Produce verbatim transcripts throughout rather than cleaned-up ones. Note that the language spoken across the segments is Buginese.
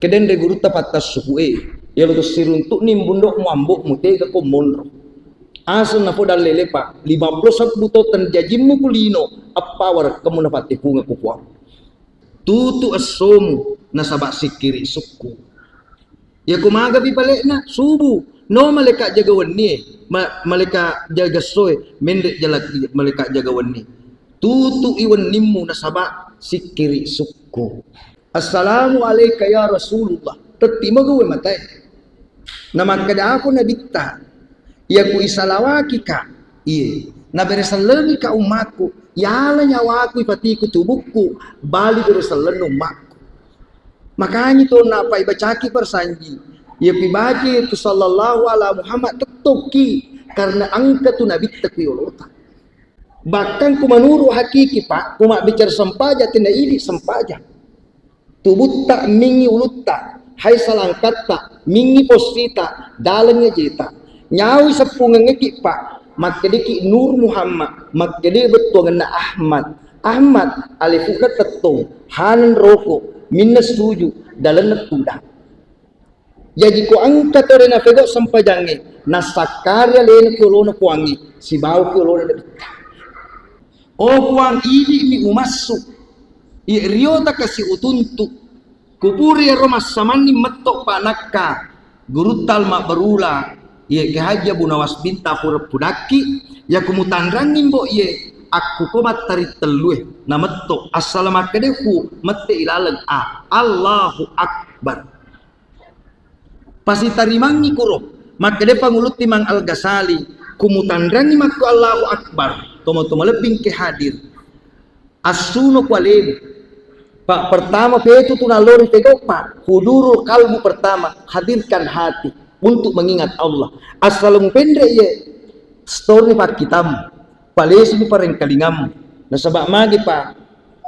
Kedeng ri gurutta pattassuku e, iyalo to siruntu'ni bundo'mu ambo'mu, tega ko monro. Aseng napoda lele pa, lima puluh sebbu to tenjajimmu ku lino, appa warekkemu napattepungeng ku Puang. Tutu essomu, nasaba sikkiri sukku. Yako magapi pale'na, subuh, no maleka jaga wenni e, ma-, maleka jaga essoe, menre jala-, maleka jaga wenni. Tutu i wennimmu, nasaba sikkiri sukku. Assalamu alaika ya Rasulullah. Tetti maga uwe matae. Namakkeda ako Nabitta, iya ku isalawakika, iye. Nabere sellengika ummakku, yala nyawaku ipatiku tubukku, bali bere sellenna ummakku. Makanya to napa ibacaki persanji. Iya pibaca itu sallallahu ala Muhammad tettokki karena engka tu Nabitta ku yolota. Bahkan ku menurut hakiki, Pak, ku mabbicara sempajang, tena idi sempajang. Tubutta mingi ulutta, hai salangkatta, mingi possita, daleng ajeta. Nyawi seppungengeki, Pak, makkedeki Nur Muhammad, makkede bettuangenna Ahmad. Ahmad, alifuna tettong, hanan roko, minna suju, dalenna tudang. Jaji ko engka tore nafego sempajangnge, nassakkari alena ki olona Puangnge, sibawa ki olona Nabitta. O Puang, idi'mi umassu, iye riota kasi utuntu, kupuri ero massamanni metto panakka, gurutta almabbarula, iye Ki Haji Abu Nawas Binta pura pudakki, yaku mutanrangngi mbo iye, akkuko battari tellue, nametto, assala makkedeku, mette ilaleng a, Allahu Akbar. Pasitarimangngi kuro, makkeda pangulutti Mang Al-Ghazali, kumutanrangi makko Allahu Akbar, tomo-tomo lebbing ke hadir. Assuno ku alemu. Pak, pertama petu tu nalori tegok, Pak. Hudurul kalbu pertama, hadirkan hati untuk mengingat Allah. Assalmu penre ye, stori pakkitam. Palesuni parengkalingammu. Nasaba magi pa,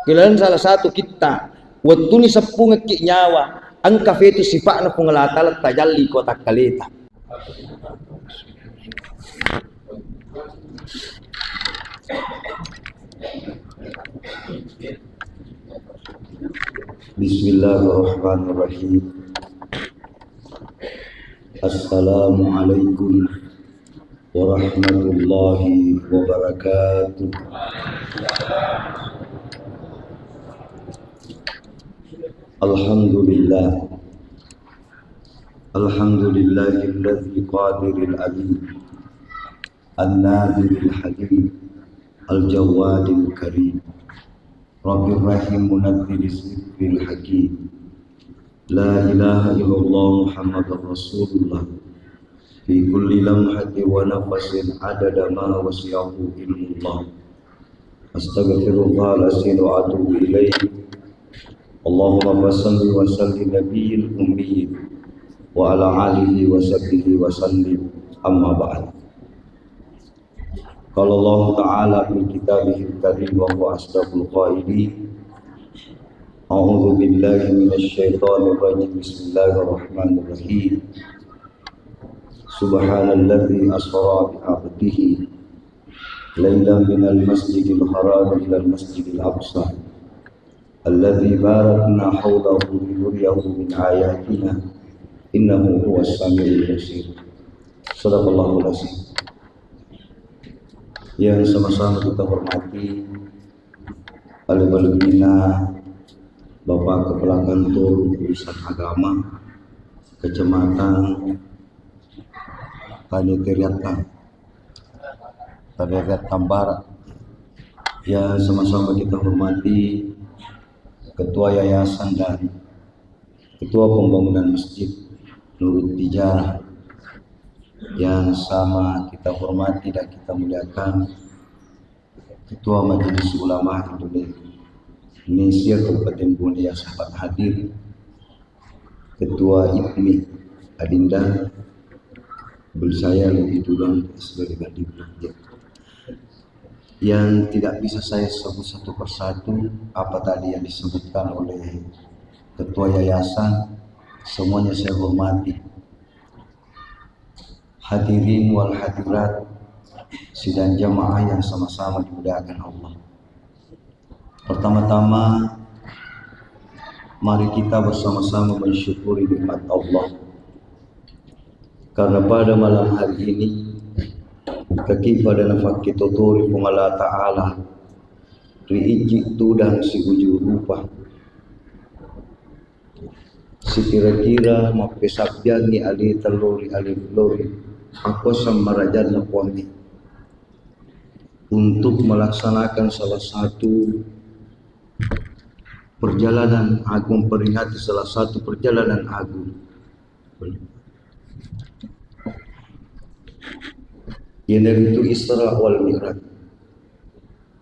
kilaleng salah satu kitta, wettuni seppungekki nyawa, engka fetu sifa'na Puang Allah Ta'ala tajalli ko takkaleta. Bismillahirrahmanirrahim. Assalamualaikum warahmatullahi wabarakatuh. Alhamdulillah. Alhamdulillahilladzi qadiril alim, an-nadiril halim, al-jawadil karim. Rabbir rahim munazzilis zikril hakim. La ilaha illallah Muhammadur Rasulullah. Fi kulli lamhatin wa nafasin adada ma wasi'ahu ilmullah. Astaghfirullahal azim wa atubu ilaih. Allahumma salli wa sallim nabiyil ummi wa ala alihi wa sahbihi wa sallim. Amma ba'd. Qala Allahu ta'ala fi kitabihil karim wa huwa asdaqul qailin. A'udzu billahi minasy syaithanir rajim. Bismillahirrahmanirrahim. Subhanalladzi asra bi 'abdihi lailan minal masjidil haram ilal masjidil aqsa alladzi barakna haulahu linuriyahu min ayatina innahu huwas samiul basir. Sadaqallahul azim. Yang sama-sama kita hormati, lebih-lebihnya Bapak Kepala Kantor Urusan Agama Kecamatan Tanjung Teriak Tang-, Tanjung Teriak Tang Barat. Yang sama-sama kita hormati Ketua Yayasan dan Ketua Pembangunan Masjid Nurut Tijarah, yang sama kita hormati dan kita muliakan, Ketua Majelis Ulama Indonesia Kabupaten Bone yang sempat hadir, Ketua IPMI Adinda, bel saya lebih dulu sebagai Banding. Yang tidak bisa saya sebut satu persatu apa tadi yang disebutkan oleh ketua yayasan, semuanya saya hormati. Hadirin wal hadirat, sidang jamaah yang sama-sama dimuliakan Allah. Pertama-tama, Mari kita bersama-sama mensyukuri nikmat Allah. Karena pada malam hari ini, kekipada nafakkitotori Puang Allah Ta'ala ri ijji tudang siuju rupa. Sikira-kira mappesabbiangngi alita lao ri alita lao ri akuasang marajanna Puangnge untuk melaksanakan salah satu perjalanan agung, memperingati salah satu perjalanan agung. Iyanaritu Isra wal Mi'raj.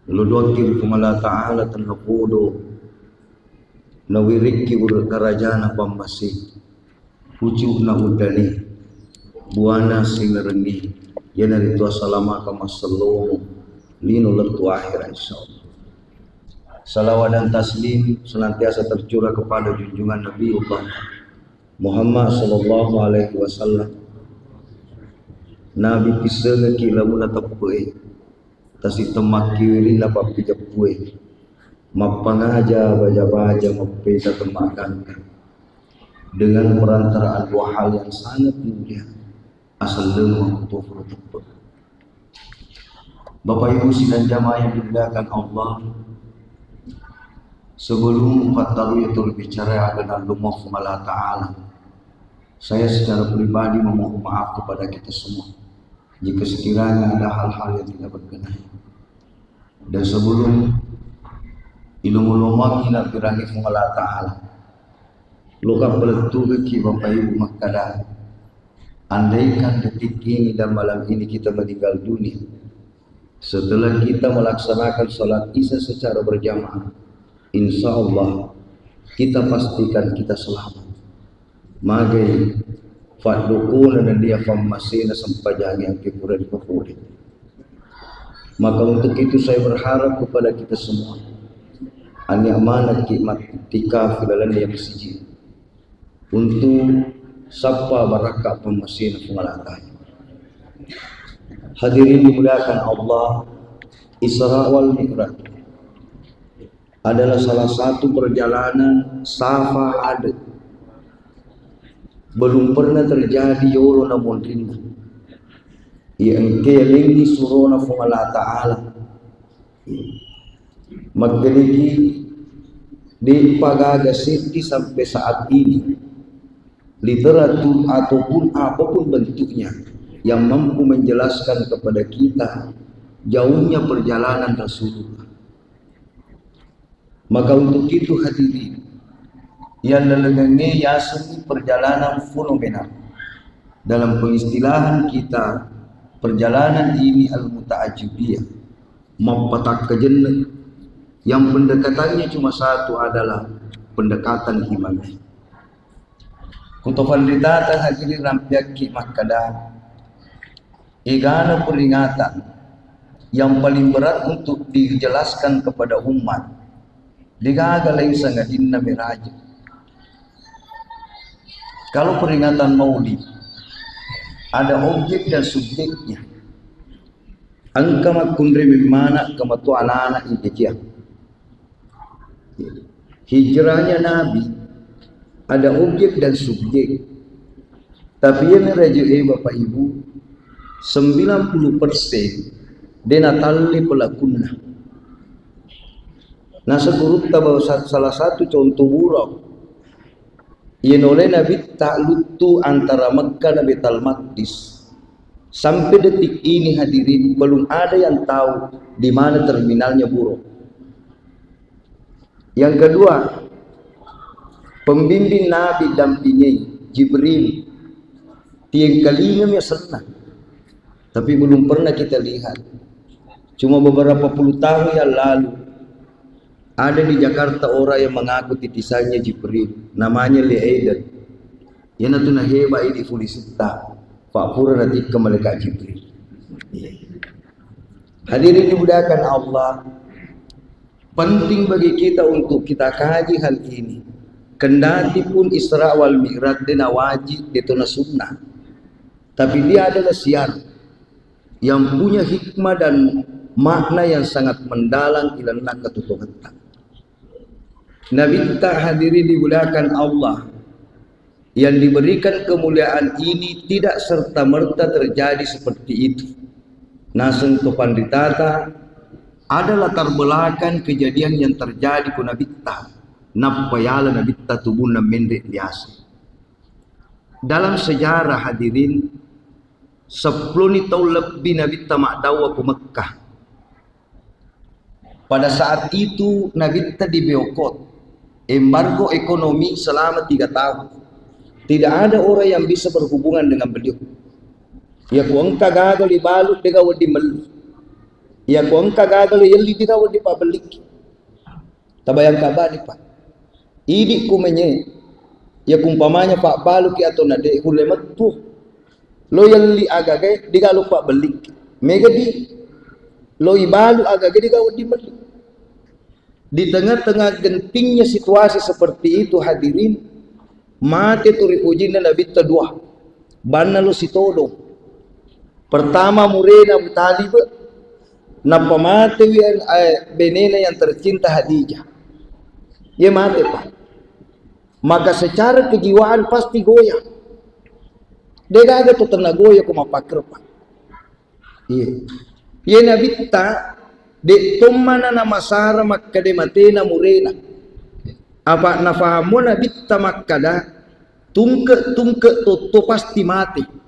Luduakki ri Puang Allah Ta'ala tennapodo nawirikki ure karajana pammase, pucukna uddane, buana singerengnge, iyanaritu assalamaka massellomo lino lettu akhira, insyaallah. Salawat dan taslim senantiasa tercurah kepada junjungan Nabiullah Muhammad sallallahu alaihi wasallam. Nabi pissengekki lamunna teppe'e, tasitemmakki wirinna pappijeppue, mappangaja baja-baja, mappeta temmaggangka dengan perantaraan dua hal yang sangat mulia. Aselleng makkutoforo teppe. Bapak Ibu sidang jamaah yang dimuliakan Allah, sebelum pattarui atau berbicara akan Allah Ta'ala, saya secara pribadi memohon maaf kepada kita semua jika sekiranya ada hal-hal yang tidak berkenan. Dan sebelum ilomo-lomongi nappirangi Puang Allah Ta'ala, loka palettukekki Bapak Ibu makkada, andaikan detik ini dan malam ini kita meninggal dunia, setelah kita melaksanakan salat Isya secara berjamaah, insya Allah kita pastikan kita selamat. Magai faddukuna nennia fammasena sempajangi angke pura ripapole. Maka untuk itu saya berharap kepada kita semua, ania manekki mattikaf ilalenna masjid untuk sappa barakka pammasena Puang Allah Ta'ala. Hadirin dimuliakan Allah, Isra wal Mi'raj adalah salah satu perjalanan safa adat. Belum pernah terjadi yolo na monrinna. Iya engke lengi surona Puang Allah Ta'ala. Makkediki, de'pa gaga seddi sampai saat ini literatur ataupun apapun bentuknya yang mampu menjelaskan kepada kita jauhnya perjalanan Rasulullah. Maka untuk itu hadirin, yang lalengengnge yasengngi perjalanan fenomenal. Dalam pengistilahan kita, perjalanan ini al-muta'ajjibiyah, mappatakkajenna. Yang pendekatannya cuma satu adalah pendekatan iman. Kutofanritata hadirin rampiakki makkada, egana peringatan yang paling berat untuk dijelaskan kepada umat, degaga lain sangadinna meraja. Kalau peringatan Maulid, ada objek dan subjeknya. Engka makkunrai memmana kematua anak-anak ijajiang. Hijrahnya Nabi ada objek dan subjek. Tapi yang rajae Bapak Ibu, sembilan puluh persen de natalle pelakunna. Nasegurutta bahwa sa-, salah satu contoh buruk, iyanolai Nabitta luttu antara Mekka na Baitul Maqdis. Sampai detik ini hadirin belum ada yang tahu di mana terminalnya buruk. Yang kedua, pembimbing Nabi dampingi Jibril. Tiengkalingami asenna. Tapi belum pernah kita lihat. Cuma beberapa puluh tahun yang lalu, ada di Jakarta orang yang mengaku titisannya Jibril. Namanya Lee Aiden. Iyanatu nahebai di polisitta. Pak pura natikka malaikat Jibril. Iya. Hadirin dimuliakan Allah, penting bagi kita untuk kita kaji hal ini. Kendati pun Isra wal Mi'raj de nawajib, de to na sunnah. Tapi dia adalah syiar yang punya hikmah dan makna yang sangat mendalam ilalenna katutungetta. Nabitta, hadirin dimuliakan Allah, yang diberikan kemuliaan ini tidak serta-merta terjadi seperti itu. Naseng to panritata, ada latar belakang kejadian yang terjadi ku Nabitta, nappa yala Nabitta tubunna menre biasa. Dalam sejarah, hadirin, seppulo ni taung lebbi Nabitta maddawa ku Mekkah. Pada saat itu Nabitta dibeokot, embargo ekonomi selama tiga tahun. Tidak ada orang yang bisa berhubungan dengan beliau. Ya ku engka gaga libalu dega wedding melli. Ya ku engka gaga lo yelli dega wedding pabelliki. Tabayangka bani, Pak. Idi ku menye, ya kumpamanya pabbaluki atau nade hulle mettu. Lo yelli agaga dega lo pabelliki. Mega di lo ibalu agaga dega wedding melli. Di tengah-tengah gentingnya situasi seperti itu, hadirin, mate tu ri ujinna Nabitta dua. Banna lo sitodong. Pertama, murena Abu Talib, nappa mate wi, eh, benena yang tercinta Khadijah. Ye mate, Pak. Maka secara kejiwaan pasti goyang. Degaga tu tenna goyang ko mappakkero, Pak. Iya. Iya Nabitta, de tommana namasara makkeda matena murena. Apa nafahammo Nabitta makkeda, tungke-tungke totto pasti mate.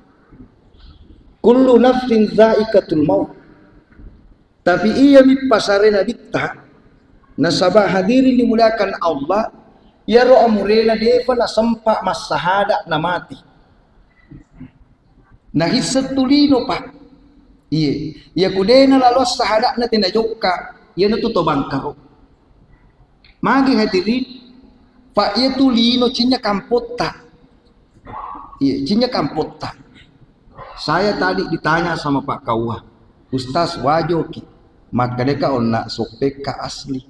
Kullu nafsin zaikatul maut. Tapi iya mi pasare Nabitta, nasaba hadirin dimuliakan Allah, iyaro amurena defa nasempa massahada namati. Nahisseng tu lino, Pak. Iye, iya ku de nalalo sahada'na tena jokka, iyanatu to bangkaro. Magi hadirin, Pak, iya tu lino cinnya kampotta. Iye, cinnya kampotta. Saya tadi ditanya sama Pak Kaua, "Ustaz, wajoki, makkedeka onna soppekka asli."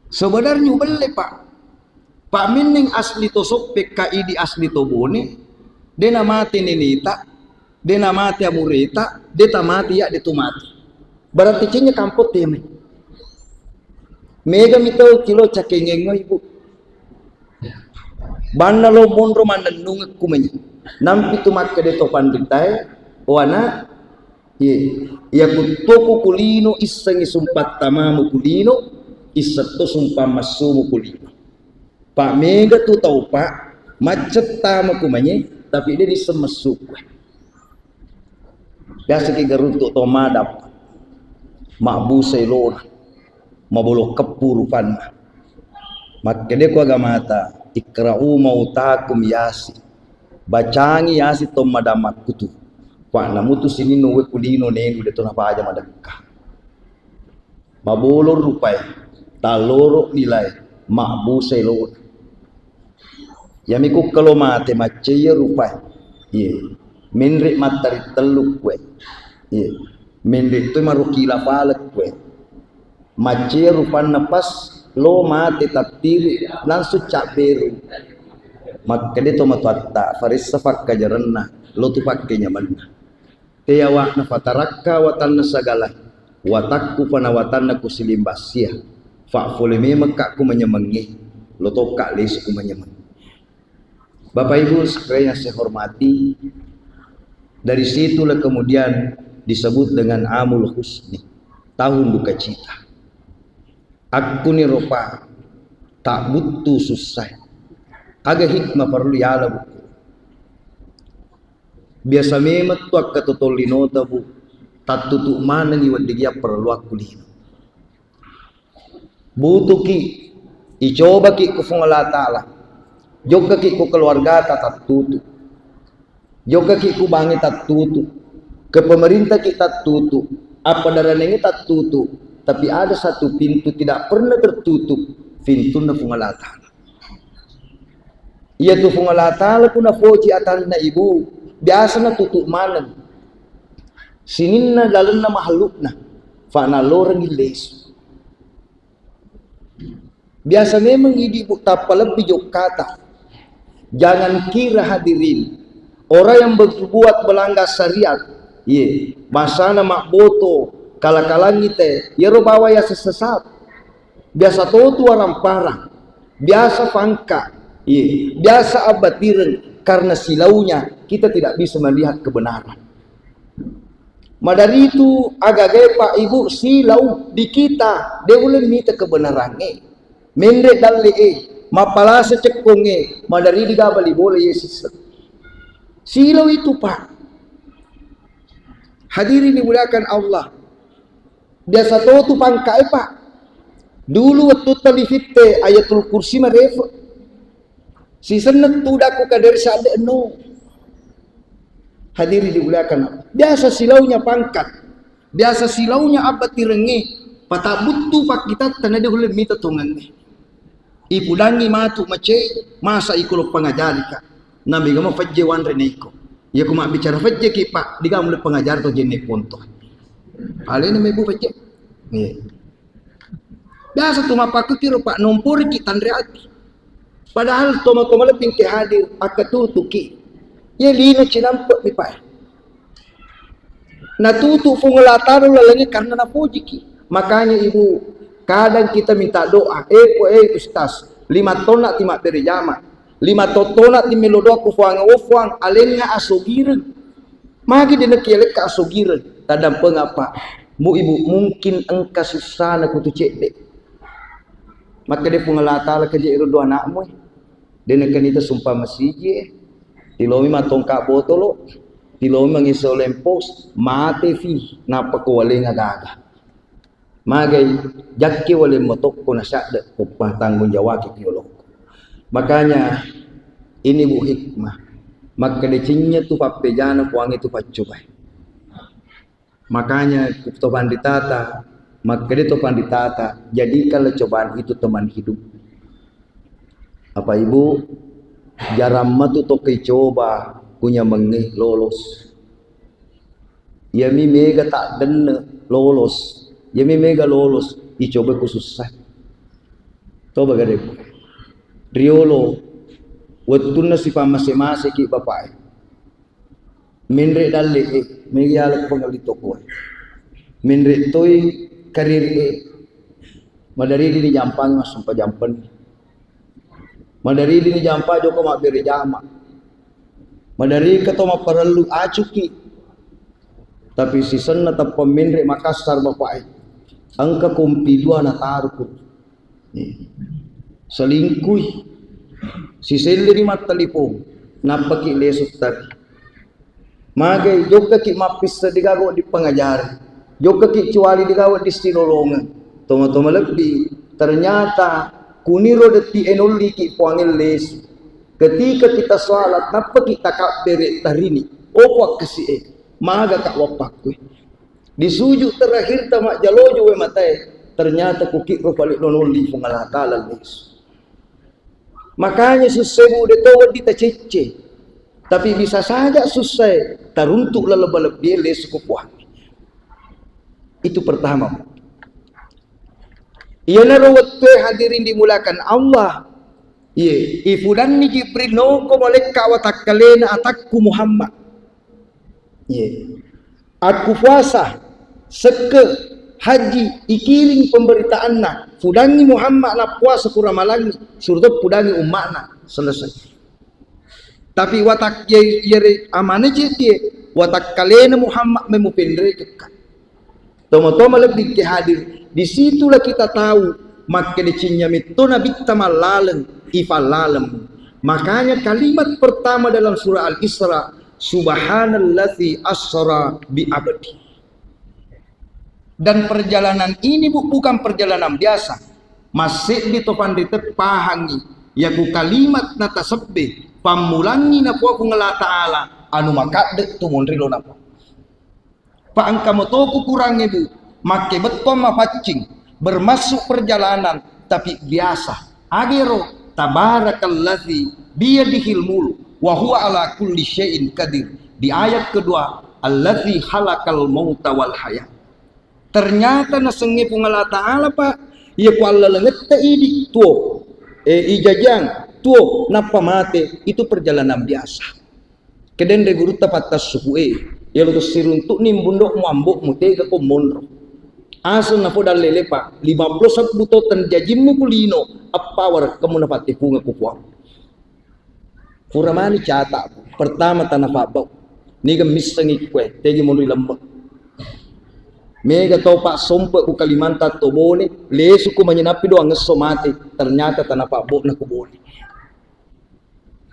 Sebenarnya ubelle, Pak. Pak, menneng asli to soppekka idi asli to bone, de namate neneta, de namate amureta, de tamate ya de tu mate. Berarti cinnya kampotta mai. Mega mi tau kilo cakengengoi, Bu. Banna lo monro mannennungekku menye. Nampi tu makkeda to panritae, "O ana, iye, iya kuttoku kulino issengi sumpang tamamu kulino, isseng to sumpang massumu kulino." Pak, mega tu tau, Pak, macet tamaku manye, tapi de nisseng messuku. Biasa ki garuntu to madap, mabbusai lona, mabolo keppu rupanna. Makkedeko agamata, "Iqra'u mautakum Yasin." Bacangi Yasin to madam makkutu. Pak, namutu sininna uwe kulino nenu de to napaja madekka. Mabolo rupae, talloro nilae, mabbusai lona. Yami kukkalo mate macceye rupae. Iye. Menre mattari tellu kue. Iye. Menre tu maruki lafalek kue. Macceye rupanna pas lo mate tattiri langsung cabberu. Makkede to matuatta, farissa fakkajarenna, lo tu pakke nyamenna. Te awa'na fatarakka watanna sagala, watakku pana watanna ku silimbassia. Fa fole memekka ku manyemengnge, lo tokka lesu ku manyemeng. Bapak Ibu sekalian yang saya hormati, dari situlah kemudian disebut dengan Amul Husni, tahun duka cita. Akkuni ropa tak buttu susah. Aga hikmah perlu yala buku. Biasa memang tu akkatotollinota, Bu, tattutu manengi wedding iya perlu akkulino. Butuki, icobaki ku Fuang Allah Ta'ala. Jokkaki ku keluargata tattutu. Jokkaki ku bangi tattutu. Ke pemerintah ki tattutu. Apa daranengi tattutu. Tapi ada satu pintu tidak pernah tertutup. Pintunna Fuang Allah Ta'ala. Iyatu Fuang Allah Ta'ala ku nafoji atanna ibu, biasa natutu maneng sininna lalenna mahlukna, fa naloreng lesu. Biasa memang idi bu tappa lebbi jokkata. Jangan kira hadirin, orang yang berbuat melanggar syariat, ye, masana mabboto, kala-kalangi te, yero bawa ya sesat. Biasa totu warang-parang. Biasa pangka, iya, biasa abbatireng, karena silaunya kita tidak bisa melihat kebenaran. Madari itu agaga, Pak, Ibu, silau di kita, de uleng mita kebenarangnge. Menre dalle e, mapalasa cekkong e, madari digabali bola Yesus. Silau itu, Pak. Hadirin dimuliakan Allah. Biasa to tu pangka e, Pak. Dulu wettu talifitte Ayatul Kursi marefe. Sisenna tudakku kaderi sadde no. Hadirin dimuliakan. Biasa silaunya pangkat. Biasa silaunya abbatirengngé. Patabbuttu pakkitatta na de uleng mita tongengnge. Ipudangngi matu macé, masa iko lo pangajarika. Nabi gama fajje wanre naiko. Ya ku mabbicara fajje ki, Pak, digamu le pangajari to jenne ponto. Alena mebu fajje. Iya. Biasa tu mappakkutiro, Pak, nomporiki tanre ati. Padahal toma-toma lebbi engke hadir, akkatutuki. Ye lino cinampe mi, Pak. Natutu Puang Allah Ta'ala lalengnge karena napojiki. Makanya Ibu, kadang kita minta doa, eh, po, eh, Ustaz, lima tona ti mabbere jama, lima totona ti melo doa ku Puang, oh Puang, alengnga asogireng. Magi de nakialekka asogireng, tadampeng apa? Bu Ibu, mungkin engka sussana kutu cedde. Makkeda Puang Allah Ta'ala, keje ero dua anakmu, eh. De nakenita sumpa masiji, eh. Tilomi matongka botolo, tilomi mangese oleng pos, mate fi, nappa ko walengnga gaga. Magai, jakke waleng matokko nasadde, ko patanggung jawabki yolokko. Makanya, ini Bu hikmah. Makkeda cinye tu pappejana, Puangnge tu paccobai. Makanya, to panditata, makkeda to panditata, jadikanlah cobaan itu teman hidup. Apa Ibu, jarang matu to ke coba, punya menge lolos. Iyami mega taddenne lolos. Iyami mega lolos, icoba ku sussa. Toba gare. Riolo, wettunna sipammase-maseki bapak e. Menre dalle e, mega yaleng pengelli toko e. Menre toi karir e. Madari dijampangi massumpa jampenni. Madaridi ni jampa joko mabbere jama. Madarika to mapparellu acuki. Tapi sisenna teppa menre Makassar bapak e. Engka kompi dua nataruku. Selingkui. Siselle ni mattelipong. Nappaki lesu tari. Magai, jokkaki mappisseng degaga wedding pangajari, jokkaki cuali degaga wedding silolongeng. Toma-toma lebbi, ternyata kuniro detti e nolliki Puangnge lesu. Ketika kita salat, nappaki takabbere tarini, oh Puang kasi e, magaka wappakkue. Di sujud terakhir ta majjalojo we matae, ternyata kukiro pale nonolli Puang Allah Ta'ala lesu. Makanya sussai bu de to wedding tacecce. Tapi bisa saja sussai taruntuk lalebba-lebbi lesu ku Puang. Itu pertama. Iyanaro wettue hadirin dimulakan Allah. Iye, ifudanni Jibril noko malekka watakkalena atakku Muhammad. Iye. Aku puasa, sekke, haji, ikiring pemberitaanna, fudangi Muhammad nappuasa ku ramalangi, suruh to fudangi umma'na, selesai. Tapi watak-, ye-, yere amane ceddi e, watakkalena Muhammad memupenre kekka. Toma-toma lebbi ke hadir, disitulah kita tahu, makkeda cinnya metto nabitta mallaleng, ifallaleng. Makanya kalimat pertama dalam surah Al-Isra, "Subhanalladzi asra bi abdi." Dan perjalanan ini, Bu, bukan perjalanan biasa. Masseddi to panrite pahangi, yaku kalimat natasebbe, pammulangi na Puang Allah Ta'ala, anu makadde tu monri lo napa. Pa engka motoku kurangnge, Bu, makke bettuang mapaccing, bermaksud perjalanan, tapi biasa. Agero, "Tabarakallazi biyadihil mulk wa huwa ala kulli syai'in qadir." Di ayat kedua, "Allazi khalaqal mauta wal hayat." Ternyata nasengnge Puang Allah Ta'ala, Pak, iya ku allalengetta idi tuo, eh, ijajang tuo, nappa mate, itu perjalanan biasa. Kedenre gurutta pattassuku e, iya lo siruntukni mbundo'mu ambo'mu tega ko monro. Aseng napoda lele, Pak, lima puluh sebbu to tenjajimmu ku lino, eppa warekkemu napattepungeng ku Puang. Pura mani cata, pertama tanah Pak Bau. Niga missengi kue, tegi monri lemme. Mega to Pak sompe ku Kalimantan to Bone, lesu ku manyenapi doang ngesso mate, ternyata tanah Pak Bau na ku Bone.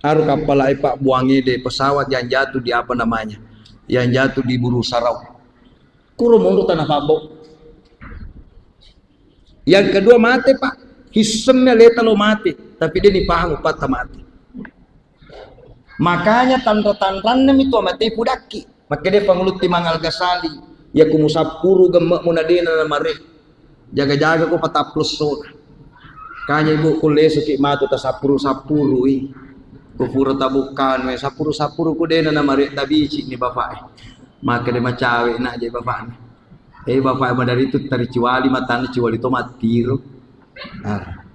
Aru kappala e Pak buangi de pesawat yang jatuh di apa namanya, yang jatuh di Buru Sarau. Kuro monro tanah Pak Bau. Yang kedua mate Pak, hissemmi aleta lo mate, tapi de nipahang upatta mate. Makanya tanra-tanranna mi tu mate pudakki. Makkeda Pangulutti Imang Al-Ghazali, ya ku musappuru gemme'mu na dena na mare. Jaga-jaga ko patappulo sona. Kanya ibu ku lesuki matu tasappuru-sappurui. Ku pura tabukkanu e sappuru-sappuru ku dena na mare tabici ni bapak e. Makkeda macawe na je bapak ni. Eh bapak e madari tu taricuali matana cuali to mattiro. Ah.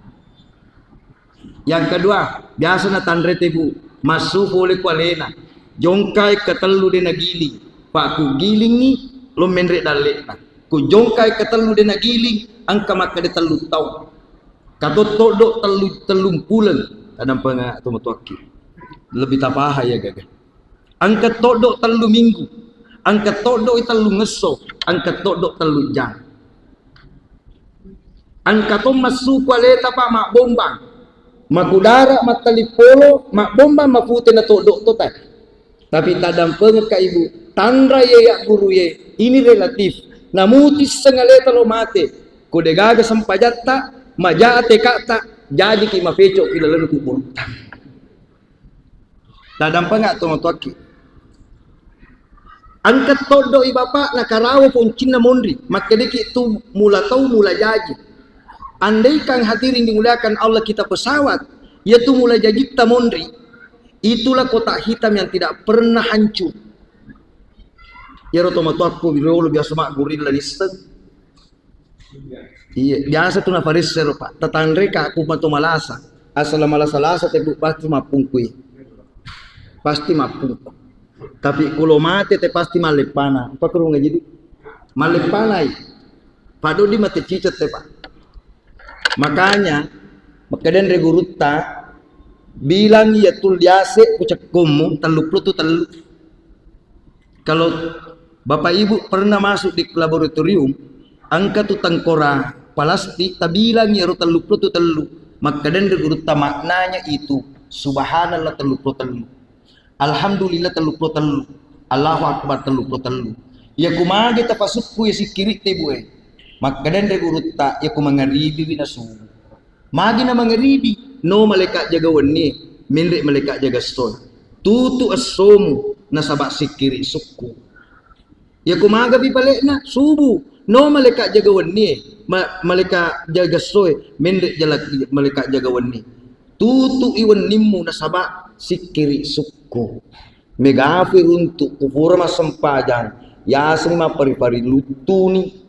Yang kedua, biasa na tanre tebu, massu pole ku alena. Jongkai ketellu de nagiling, Pak ku gilingi lo menre dalle'na. Ku jongkai ketellu de nagiling, engka makkeda tellu tau. Katottoddo tellu, tellung puleng, kadang penga to matuakki. Lebih tapaha ya gaga. Engka toddo tellu minggu, engka toddo tellu ngesso, engka toddo tellu jang. Engka to massuku aleta Pak mabbombang. Makudara mattalippolo, mabbombang mapute na toddo to tai. Tapi tadampengekka ibu, tanra ye ya guru ye, ini relatif. Namu tisseng aleta lo mate, ko degaga sempajatta, maja tekata, jajiki mafeco ki laleng kuburutta. Tadampenga to matuakki. Engka toddo i bapak na karawa poncinna monri, makkedeki tu mula tau mula jaji. Andaikan hadirin dimuliakan Allah kita pesawat, yaitu mula jajitta monri, itulah kotak hitam yang tidak pernah hancur. Yaro to matuakku birolo biasa mak gurilla listeng. Iya, biasa tu naparessero Pak. Tatanre ka aku mato malasa. Asal malasa-lasa te bu pasti mappungkui. Pasti mappungku. Tapi kulo mate te pasti malleppana. Apa kurung jadi? Malleppanai. Padodi mate cicet te Pak. Makanya makkedeng re gurutta bilang iya tul diase ku cekkommu tellu puluh tu tellu. Kalau Bapak Ibu pernah masuk di laboratorium, engka tu tengkora plastik, tabilang iyaro tellu puluh tu tellu. Makkedeng ri gurutta maknanya itu, subhanallah tellu puluh tellu. Alhamdulillah tellu puluh tellu. Allahu Akbar tellu puluh tellu. Iya ku mage tapasukku ya sikkiri te bu e. Makkedeng ri gurutta, iya ku mangaribi wi na subuh. Magi na mangaribi, no malaikat jaga wenni, menre malaikat jaga essoe. Tutu essomu, nasaba sikkiri sukku. Iya ku magapi palekna, subuh, no malaikat jaga wenni, ma-, malaikat jaga essoe, menre jala-, malaikat jaga wenni. Tutu i wennimmu nasaba sikkiri sukku. Megapi runtu, kupura massempajang, yaseng mappari-pari luttuni.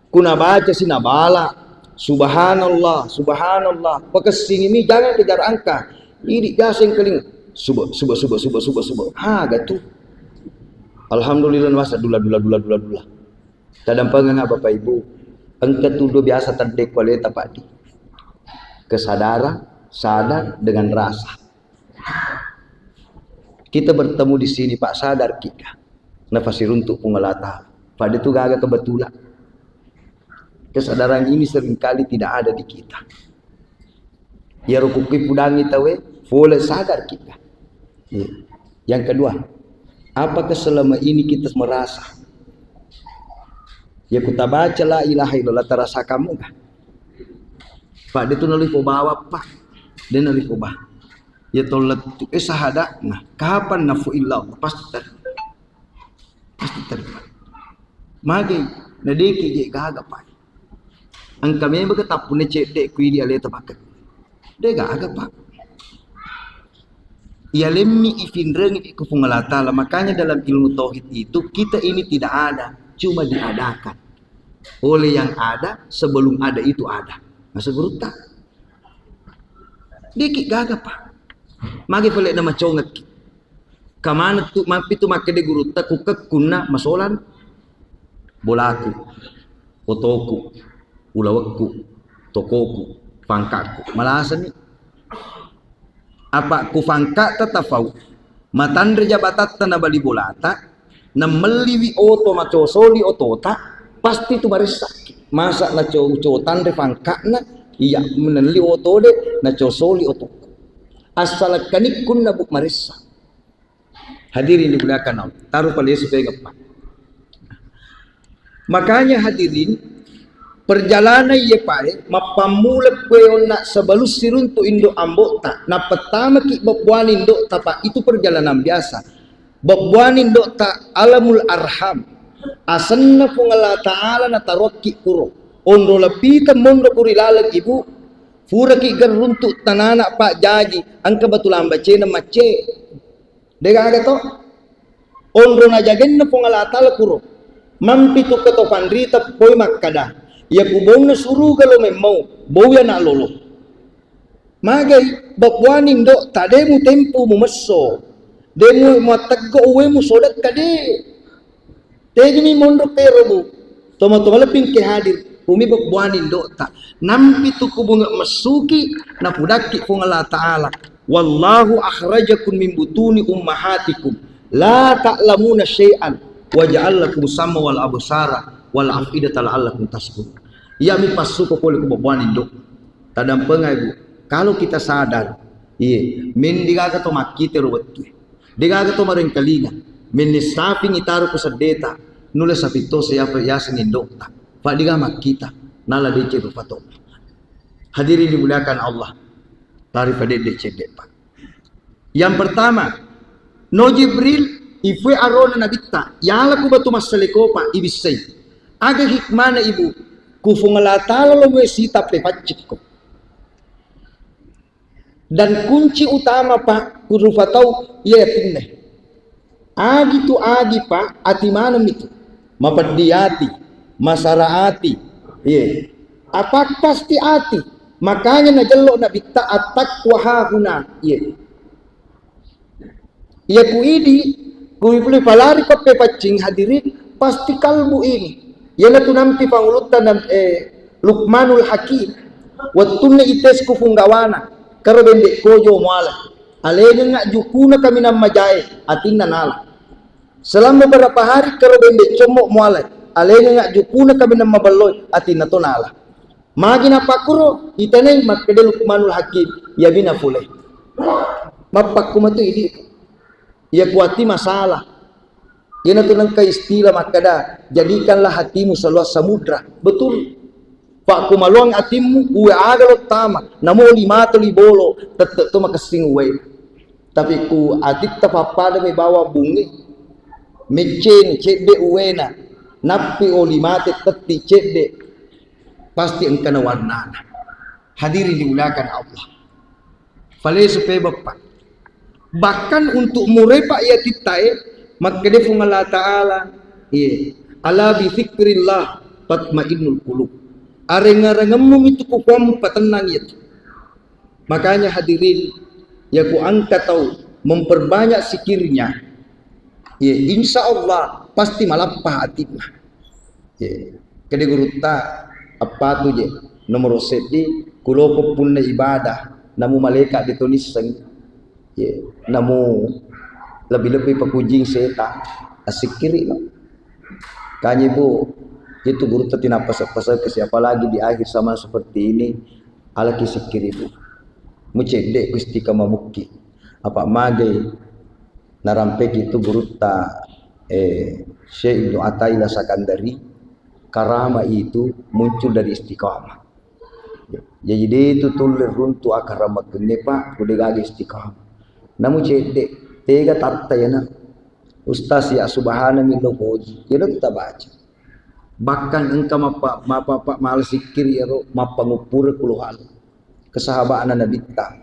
Ku nabaca si nabala, subhanallah, subhanallah. Pakessingimi jangan kejar angka. Idi biasa yang keling. Suba, suba, suba, suba, suba, suba. Haga tu. Alhamdulillah masa dula, dula, dula, dula, dula. Tadampengeng Bapak Ibu. Engka tudo biasa tadde kualeta Pak di. Kesadaran, sadar dengan rasa. Kita bertemu di sini Pak, sadar kita. Nafasiruntuk Puang Allah Ta'ala. Pada itu gaga kebetulan. Kesadaran ini seringkali tidak ada di kita. Ya rukukki pudangi tawe, pole sadar kita. Iya. Yang kedua, apakah selama ini kita merasa ya ku tabaca la ilaha illallah terasa kamu kah? Pak, dia tu nalui bawa Pak. Dia nalui bawa. Ya tolak tu eh sahada. Nah, kapan nafu illallah pasti ter pasti ter. Mage, na deki je gaga Pak. Engka memang ke tappune cedde ku idi aleta pakai. De gaga Pak. Iya lemmi ifinrengi ku Puang Allah Ta'ala. Makanya dalam ilmu tauhid itu kita ini tidak ada, cuma diadakan oleh yang ada sebelum ada itu ada. Masa gurutta. Deki gaga Pak. Magi pale na macongekki. Kamana tu mappi tu makkede gurutta ku kekkunna masolan bolaku. otoku, ulawekku, tokoku, fangkakku. Malasani. Apa ku fangkakta tafau, matanre jabatatta na bali bolata, namelliwi oto macosoli otota, pasti tu maressakki. Masa naco-, co tanre fangkakna, iya menelli oto de, nacosoli otoku. Assalakkanikkunna bu maressa. Hadirin dimuliakan Allah, taruh pada supaya ngepak. Makanya hadirin, perjalanan ye pae, mappammula kue onna sebelum siruntu indo ambokta, napettamaki bebbuani indokta, Pak, itu perjalanan biasa. Bebbuani indokta alamul arham, asenna Puang Allah Ta'ala natarokki kuro. Onro lebbi temmonro kuri laleng ibu, furaki gerruntu tanana, Pak, jaji, engka batu lamba cena macce. Degaga to? Onro najagenna Puang Allah Ta'ala kuro. Mampitu ke to panrita poi makkada, iya ku bonna suruga lo memmau, bau ya nak lolo. Magai, babbuani ndo, tademu tempu mumesso. Demu muatteggo uwe musodekka de. Tejumi monro pero bu. Toma-toma leping ke hadir. Umi babbuani ndo ta. Nampi tu kubunga messuki, napudakki Puang Allah Ta'ala. Wallahu akhrajakum min butuni ummahatikum la ta'lamuna syai'an wa ja'al lakum sama wal absara wal af'idata la'allakum tashkurun. Iya mi passuko pole ku babbuani ndo. Tadampengai bu. Kalau kita sadar, iye, men degaga to makkite ro wettu. Degaga to marengkalinga. Men nissaping itaro ku seddeta. Nula sapitto siapa yaseng indokta. Fa dega makkita. Nala deceng rupa to. Hadirin dimuliakan Allah. Tari padedde cedde, Pak. Yang pertama, no Jibril, ifue arona nabitta, yala ku batu massale kopa, ibissai. Aga hikmana ibu, ku Puang Allah Ta'ala lo mue sitappe paccikko. Dan kunci utama, Pak, ku rupa tau iya yatinne. Agi tu agi, Pak, ati maneng itu. Mapeddi ati, masara ati. Iye. Apa pasti ati. Makanya najello nabitta at-taqwa hahuna. Iye. Iya ku idi, ku ipuli palari pappe paccing hadirin, pasti kalbu ini. Iyana tu nampi pangulutta nam-, eh, Luqmanul Hakim. Wettunna ites ku punggawana, karo bende kojo muala. Alengenga jukuna kaminang majae, atinna nala. Selama beberapa hari karo bende commo muala. Alengenga jukuna kaminang mabelloi, atinna to nala. Magi napakkuro, itanai makkeda Luqmanul Hakim, iya bina pole. Mappakku matu idi. Iya kuati masalah. Iyana tu nengka istilah makkeda, jadikanlah hatimu seluas samudra. Betul. Pak, ku maluang atimmu, uwe aga lo tama, namo lima toli bolo, tette to makessing uwe. Tapi ku atitta pappada mi bawang bungi, mecceni cedde uwena, nappi oli mate tetti cedde, pasti engkana warnana. Hadirin dimuliakan Allah. Falesu pe beppa. Bahkan untuk murepa iya tittae, makkede Puang Allah Ta'ala, iya, ala bi dzikrillah tatmainnul qulub. Areng-arengemmu mitu ku Puang patennang iya tu. Makanya hadirin, ya ku engka tau memperbanyak zikirnya, ya insya Allah pasti malappa atinna. Ya, kede gurutta, appatu je, nomoro seddi, kuloko punna ibadah, namu malaikat de to nisseng. Ya, namu lebih-lebih pakujing seta, assikkiri no. Kanye bu, itu gurutta tinapasek-pasek, apalagi di akhir zaman seperti ini, alaki sikkiri bu. Mucedde ku istiqamah mukki. Apa magai narampeki tu gurutta, eh, Syekh Ibnu Athaillah Sakandari, karama itu muncul dari istiqamah. Jadi de tu tulle runtu akkaramakengnge, Pak, ku de gaga istiqamah. Namu cedde, tega tatta yana. Ustaz ya subhana mi lo poji. Yana tu tabaca. Bahkan engka mappa-, mappa-, mala sikkiri ero mappanguppure kulohalla. Kesahaba'na Nabitta.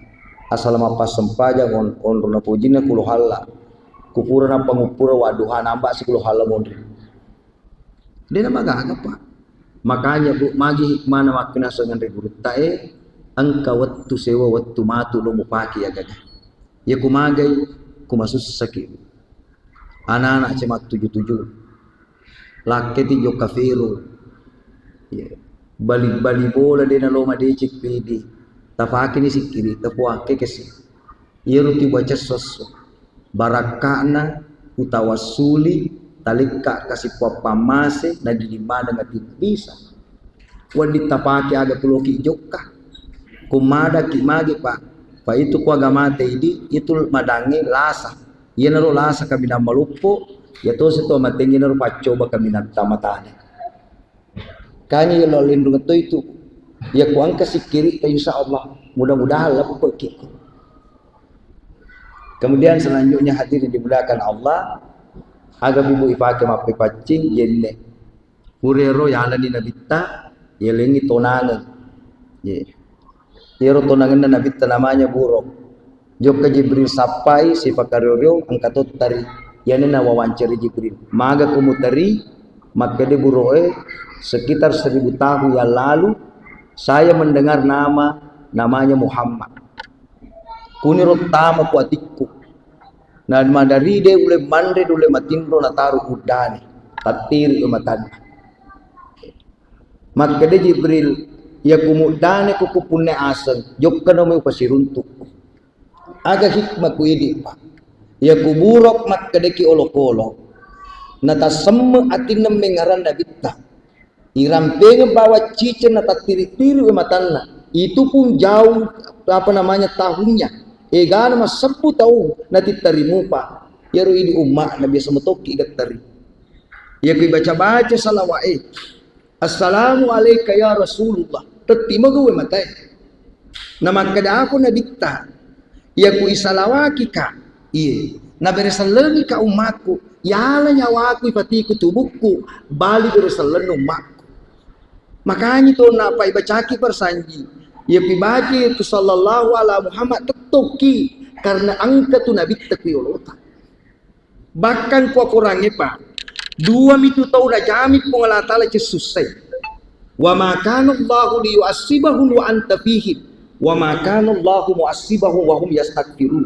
Asal mappassempajang on-, onro napojinna kulohalla. Kupura nappanguppure wadduha namba si kulohalla monri. Dena magaga, Pak. Makanya, Bu, magi hikmana makkinaseng anre gurutta e, engka wettu sewa wettu matu lo mupake agaga. Ya kumagai, kumasussaki. Anak-anak cuma tuju-tuju. Lakketi jokka fero. Iya. Bali-bali bola de nalo madeceng pidi. Tapakeni sikkiri, tapuakke kasi. Iyaro tu baca sosso. Barakka'na utawassuli, talikka kasi puang pammase, nadidimmana ngati bisa. Wedding tapake aga kuloki jokka. Kumadaki magi, Pak. Pak, itu ku aga mate idi, itu madangnge lasa. Iyanaro lasa kaminang maloppo, ya tosi to matengngi naro paccoba kaminang tamatane. Kanya ya lo lindung to itu. Ya ku engka sikkiri, insya Allah. Mudah-mudahan leppeki. Kemudian selanjutnya hadirin dimuliakan Allah, aga bibu ipake mappepaccing, yenne. Purero yalani nabitta, yalengi tonangeng. Ye. Iyaro tonangenna nabitta namanya Burok. Jokka Jibril sappai, sifakario-rio, engka to tari. Iyana nawawancari Jibril. Maga ko muteri, makkeda Burok e, sekitar seribu tahun yang lalu, saya mendengar nama, namanya Muhammad. Kuniro tama ku atikku. Na madari de ule manre, de ule matinro, nataru uddane. Tattiri matanna. Makkeda Jibril, "Iya kumuddane ko kupunne aseng, jokka namo upasiruntukku." Aga hikmah ku idi, Pak? Iya ku Burok makkedaki olokolo, natasemme atinna mengngaranna bitta. Irampengeng bawang ciceng natattiri-tiri we matanna. Itu pun jauh, apa namanya, tahunnya. Egana massebbu taung natittari mupa. Iyaro idi umma'na biasa metokki gattari. Iya ku ibaca-baca salawa'e. "Assalamu alaika ya Rasulullah." Tetti maga we matae. Namakkeda aku nabitta, "Iya ku isalawakika, iye, nabere sellengi ka ummakku, yala nyawaku ipatiku tubukku, bali bere sellenna ummakku." Makanya to napa ibacaki persanji, iya ku ibaca itu sallallahu ala Muhammad, tettokki, karena engka tu nabitta ku yolota. Bahkan ku akorangnge, Pak, dua mitu tau najami Puang Allah Ta'ala cessussai. "Wa ma kana Allahu liyu'azzibahum wa anta fihim, wa ma kana Allahu mu'azzibahum wa hum yastaghfirun."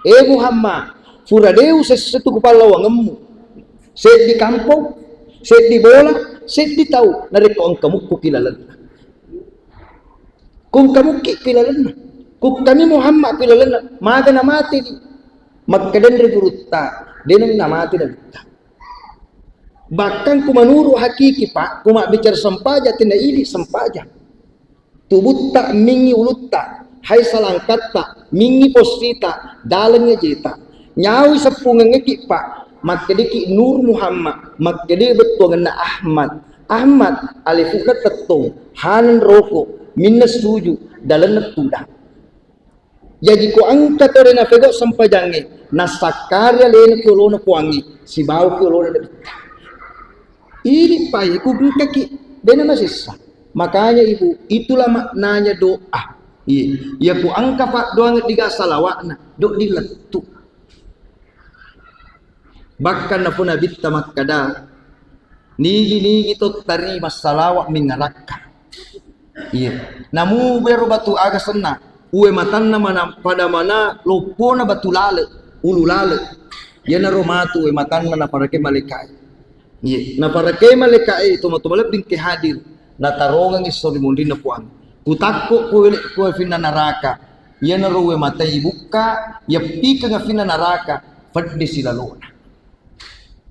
Eh Muhammad, fura de usesse tu ku pallawangemmu. Seddi kampong, seddi bola, seddi tau, narekko engka mukku ki lalenna. Kung kamukki pilalenna. Kung kami Muhammad pilalenna. Maga namate di. Makkedenre gurutta, deneng namate nabitta. Bahkan ku menurut hakiki, Pak, ku mabbicara sempajang, tena idi sempajang. Tubutta mingi ulutta, hai salangkatta, mingi posita, dalengnge jeta. Nyawi seppungengngeki, Pak, makkedeki Nur Muhammad, makkede bettuangenna Ahmad. Ahmad, alifuna tettong, haneng roko, minna suju, dalenna tudang. Jaji ko engka to de nafegau sempajangnge, nassakkari alena ki olona Puangnge, sibawa ki olona nabitta. Idi paye ku engkaki, de na masessa. Makanya Ibu, itulah maknanya doa. Iya, iya ku engka paddoangeng diga salawa'na, do dilettu. Bahkan nafu nabitta makkada, "Nigi-nigi to tari massalawa mingarakka." Iya. Namu bero batu aga senna, uwe matanna mana, pada mana loppona batu lale, ulu lale. Iyanaro matu uwe matanna naparake malaikae. Iya, naparake malaikae, toma-toma lebbi engke hadir, natarongengi esso ri munrinna Puang. Kutakko kuwele kuwe finna naraka. Iyanaro uwe matai bukka, yeppikeng afinna naraka, peddi silalona.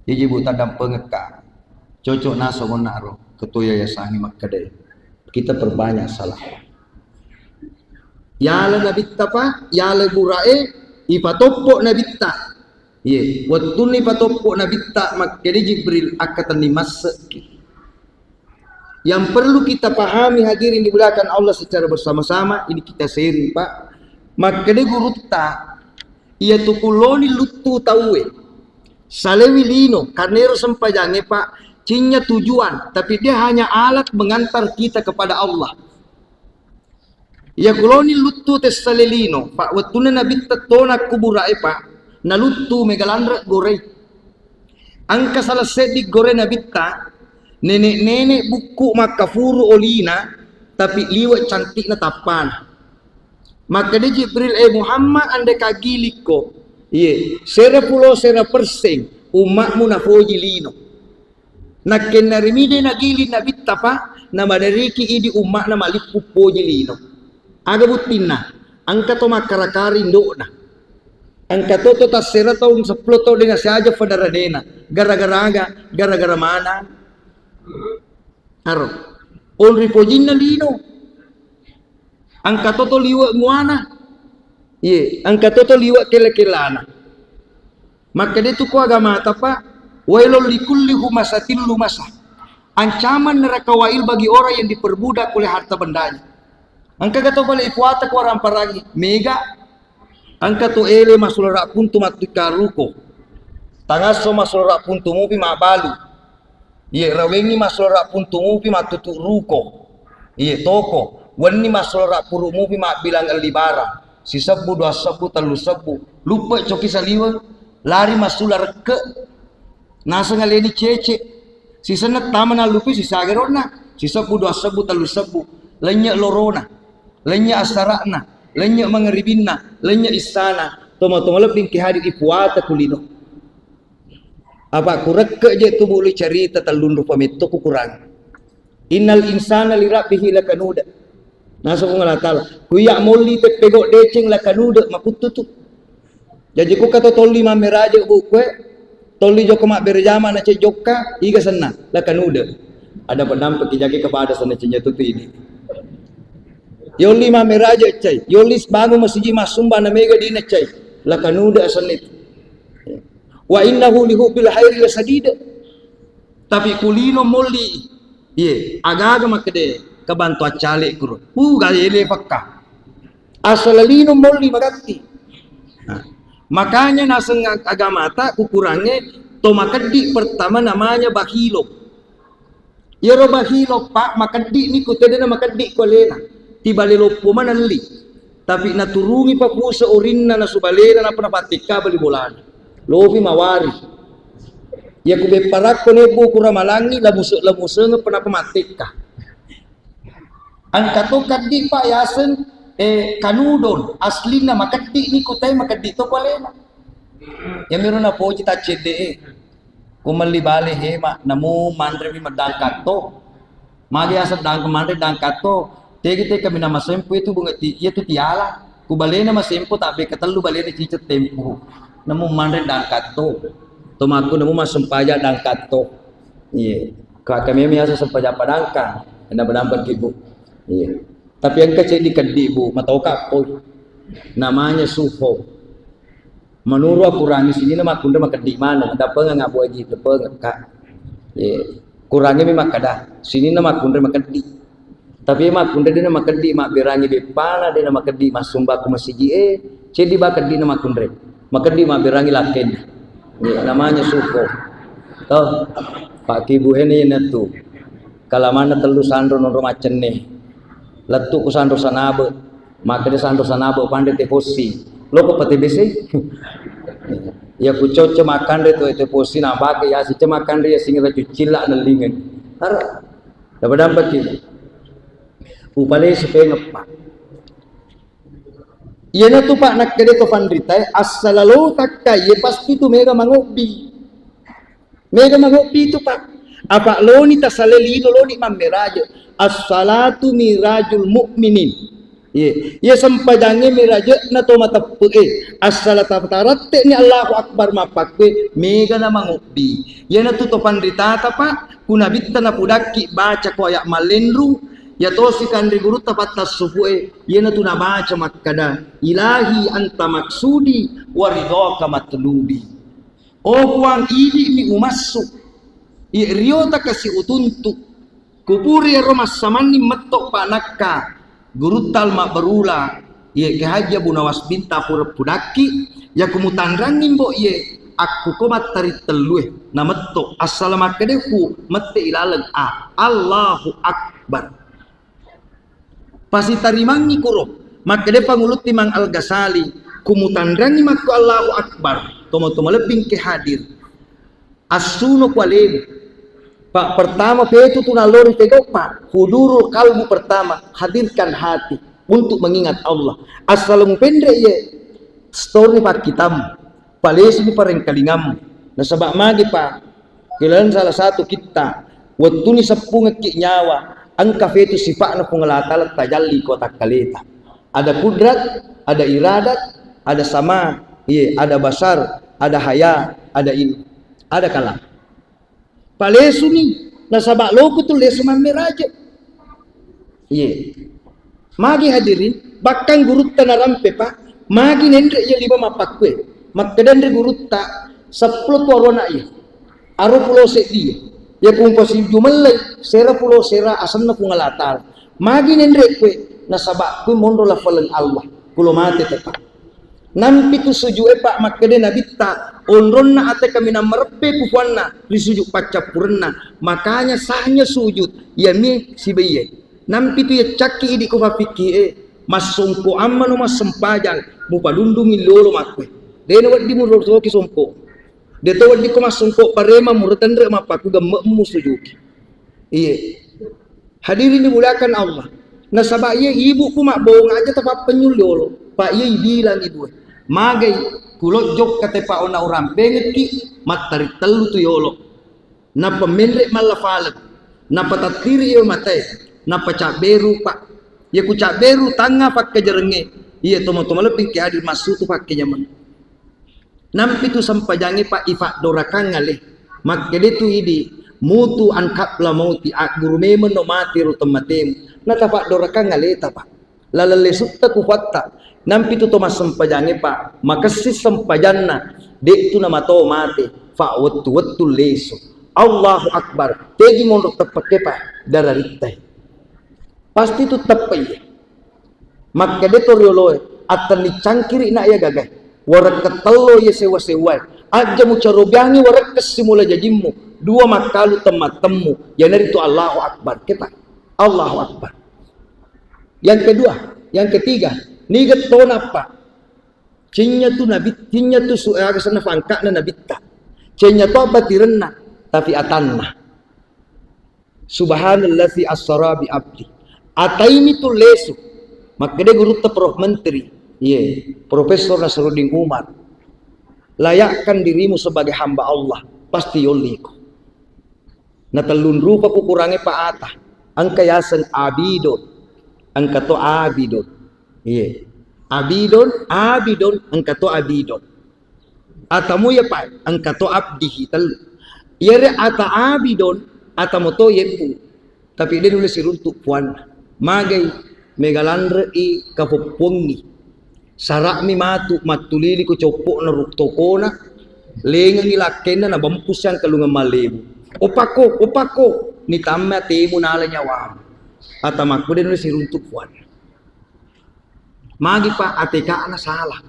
Jaji Bu, taddampengekka. Cocok naseng onnaro, ketua yayasangnge makkeda, kita perbanyak salawat. Yala nabitta, Pak, yala burae, ipatoppo nabitta. Iye, wettunna ipatoppo nabitta, makkeda Jibril, akkatenni massekki. Yang perlu kita pahami, hadirin dimuliakan Allah, secara bersama-sama, ini kita sharing, Pak. Makkeda gurutta, iya tukulloni luttu tauwe, salewi lino, karena ero sempajangnge, Pak, cinnya tujuan, tapi dia hanya alat mengantar kita kepada Allah. Iya kuloni luttu tessale lino, Pak, wettunna nabitta tona kuburae, Pak, naluttu mega lanre gorei. Engka salah seddi gore nabitta, nenek-nenek bukku makkafuru olina, tapi liwe cantikna tappana. Makkeda Jibril, "Eh Muhammad, ande kagilikko, iye, sera pulo sera perseng ummakmu nafoji lino." Nakkenna rimide nagiling nabitta, Pak, namaderiki idi umma'na malippu poji lino. Aga buttinna? Engka to makkarakari indo'na. Engka to to tassera taung seppulo taung de nasiaja fadaranena. Gara-gara aga? Gara-gara mana? Aro. Onri pojinna lino. Engka to to liwe' muana. Iye, engka to to liwe' kela-kelana. Makkeda tu ko agamata, Pak, "Wailul likulli humasatil lumasah." Ancaman neraka wail bagi orang yang diperbudak oleh harta bendanya. Engka ga to pale ipuata ko ramparangi, mega. Engka tu ele massulara puntu mattikka ruko. Tangasso massulara puntu mupi mabbalu. Iye, rawengngi massulara puntu mupi mattutu ruko. Iye, toko. Wenni massulara puru mupi mabbilang elli barang. Sisebbu, dua sebbu, tellu sebbu. Luppe coki saliweng. Lari massula rekke. Naseng aleni cece. Sisenna tama nallupi sisaga ronna. Sisebbu, dua sebbu, tellu sebbu. Lennye lorona. Lennye assara'na. Lennye mangeribinna. Lennye issana. Toma-toma lebbi engke hadir ipuata kulino. Apa kurekke je tu bulu carita tellunru pametto kukurang. Innal insana li rabbihi lakanuda. Naseng Puang Allah Ta'ala, kuya molli teppego deceng lakanuda makuttu tu. Jaji ku kato tolli mammeraje bu kue, tolli jokka mabbere jama na cek jokka, iga senna, lakanuda. Ada pendampeki jage kepada sana cek jatuh tu ini. Yolli mammeraje cai, yolli bangun masiji massumba na mega dina cai, lakanuda asenna itu. Wa innahu li hubbil khairi lasadid. Tapi kulino molli. Iye, aga-aga makkede, kebantu accale kuro. Uh, gale ele pakka. Asal lino molli magatti. Nah, makanya naseng ag-, agamata kukurangnge to makeddi pertama namanya bakhilo. Iyaro bakhilo, Pak, makeddi ni ku tedena makeddi ku alena. Tibale loppo manelli. Tapi naturungi papuse orinna nasubalena napa napattekka bali bolana. Lopi mawari. Iya ku bepparakko nebbu ku ramalangi labuse-, labusengeng penapa mattekka. Engka to kaddi, Pak, yaseng, eh, kanudon, aslinna makeddi ni ku tai makeddi to ku alena. Yamiro napoji taccedde e. Ku melli bale hema, namu manre mi meddangkatto. Magi aseng dang-, manre dangkatto. Tegi teka mina masempo itu bunga ti, iya tu tiala. Ku balena masempo tabbe ketellu balena cicet tempo. Namu manre dangkatto. Tomakku namu masempaja dangkatto. Iya. Ka kami mi aseng sempaja padangka. Enda padampa kibu. Iya. Tapi engka ceddi keddi, Bu, matoka poi. Namanya suho. Menurut aku kurangi sininna makkunrai makeddi maneng, dapengeng Abu Haji, dapengeng, Kak. Iya. Kurangi mi makkeda, sininna makkunrai makeddi. Tapi makkunrai dena makeddi mabberangi beppana, dena makeddi massumba ku masiji e, ceddi ba keddina makkunrai. Makeddi mabberangi lakkenna. Iya, namanya suho. Toh, Pak Kibu hene yenatu. Kalamanna tellu sanro nonro maccenne. Lettu ku sanro sanabe. Makkeda sanro sanabe panre te possi. Loko pate bese. Ya ku cocco makkanre to te possi na bake ya sice makkanre ya singira cucilla nellingen. Har. Dapat dapat ki. Upale supaya ngeppa. Iyanatu, Pak, nakkeda to panritae, assalalo takka, iye pasti tu mega mangobbi. Mega mangobbi tu, Pak. Apa loni tasale lino loni mammeraje. Assalatu mirajul mu'minin. Iye, iye sempajangnge meraje'na to mateppe'e. Assala tataratte'ni Allahu Akbar mappakkue, mega na mangobbi. Iyanatu to panritata, Pak, ku nabitta napudakki baca ko aya mallenru, Iya tosi kanre gurutta pattassufu'e, iyanatu nabaca makkada, "Ilahi anta maksudi wa ridhaka matlubi." Oh Puang, idi'mi umassu, iya riota kasi utuntu, kupuri ero massamanni metto panakka gurutta almabbarula, iya Kiai Haji Abu Nawas binta pura pudakki, iya kumutangrangngi mbo iye akkuko mattari tellue, nametto assala makkedeku mette ilaleng a, Allahu Akbar. Pasitarimangngi kuro, makkeda Pangulutti Mang Al-Ghazali, kumutangrangngi makko Allahu Akbar, tomo-tomo lebbi engke hadir. Assuno ku alemu. Pak, pertama petu tu nalori tegoppa, hudurul kalbu pertama, hadirkan hati untuk mengingat Allah. Assalemu penre iye, stori pakkitamu. Palesuni parengkalingammu. Nasaba magi, Pak, kelaleng salah satu kitta, wettuni seppungekki nyawa, Engka fetu sifa'na Puang Allah Ta'ala tajalli ko takkaleta. Ada kudrat, ada iradat, ada sama, iye, ada basar, ada haya, ada ilmu, ada kalam. Palesuni, nasaba loko tu lesu mammeraje. Iye. Magi hadirin, bahkan gurutta narampe, Pak, magi nenre iya lima mappakkue. Makkedanre gurutta, seppulo tu arona iya. Aro pulo seddi iya. Ya kumpa siju mellai, sera pulo sera asenna Puang Allah Ta'ala. Magi nenre kue, nasaba kue monro lafaleng Allah. Kulo mate tepa. Nampi tu sujud e, Pak, makkeda Nabitta, onronna ate kaminang mareppe ku puanna ri sujud paccappurenna. Makanya sahnya sujud, yami sibeye. Nampi tu yaccakki idi ku fafikki e, massongko ammano massempajang, mupadundungi lolo makkue. Dena wedding murosoki songko. Deto wedding ko massongko parema muretenre mappaku gemme musujuki. Iye. Hadirin dimuliakan Allah. Nasaba iya ibuku mabbongeng aja tapappenyul yolo. Pak iya ibilang ibue. Magai kulojjok kate Pak ona urampengekki mattari tellu tu yolo. Napa menre mallafaleng. Napa tattiri iyo matae. Napa cabberu Pak. Iya ku cabberu tangnga pakkajarengnge. Iya tomo-tomo lebbi ke hadir massu tu pakkejameng. Nampi tu sempajangnge Pak ifaddorakang ale. Makkede tu idi, mutu angkabla mauti, agguru memenno mate ro temmatemu. Natafaddorakang aleta Pak. Laleng lesutta kufatta. Nampi tu to massempajangnge Pak, makessi sempajanna, de tu namato mate, fa wettu-wettu lesu. Allahu Akbar. Tegi monro teppekke Pak, dararittai. Pasti tu teppe iya. Makkeda to rioloe, attenni cangkiri na iya gagae. Warekke tello iya sewa-sewae. Aja mucarobiangi warekke simula jajimmu. Dua makkalu temmattemmu. Iyanaritu Allahu Akbar. Keta. Allahu Akbar. Yang kedua, yang ketiga, niga tona Pak. Cinnya tu nabi, cinnya tu su-, aga senna fangka'na nabitta. Cinnya to batirenna, tapi atanna. Subhanallazi asra bi abdi. Ataimi tu lesu. Makkeda gurutta Prof Menteri. Iye, Profesor Nasruddin Umar. Layakkan dirimu sebagai hamba Allah, pasti yolliko. Na tellung rupa kukurangi pa ata. Engka yaseng abidon. Engka to abidon. Iye. Abidon, abidon, engka to abidon. Atamu ya Pak, engka to abdihi tellu. Iyare ata abidon, atamu to yebbu. Tapi de nulle siruntuk puanna. Magai mega lanre'i kapoppuangngi. Sara'mi matu mattulili ku coppo'na ru-, tokona, lengengi lakkenna nabempus siangkalungeng mallebu. Opako, opako, nitamma temu nala nyawamu. Atamakku de nulle siruntuk puanna. Magi Pak, A T K-na salah.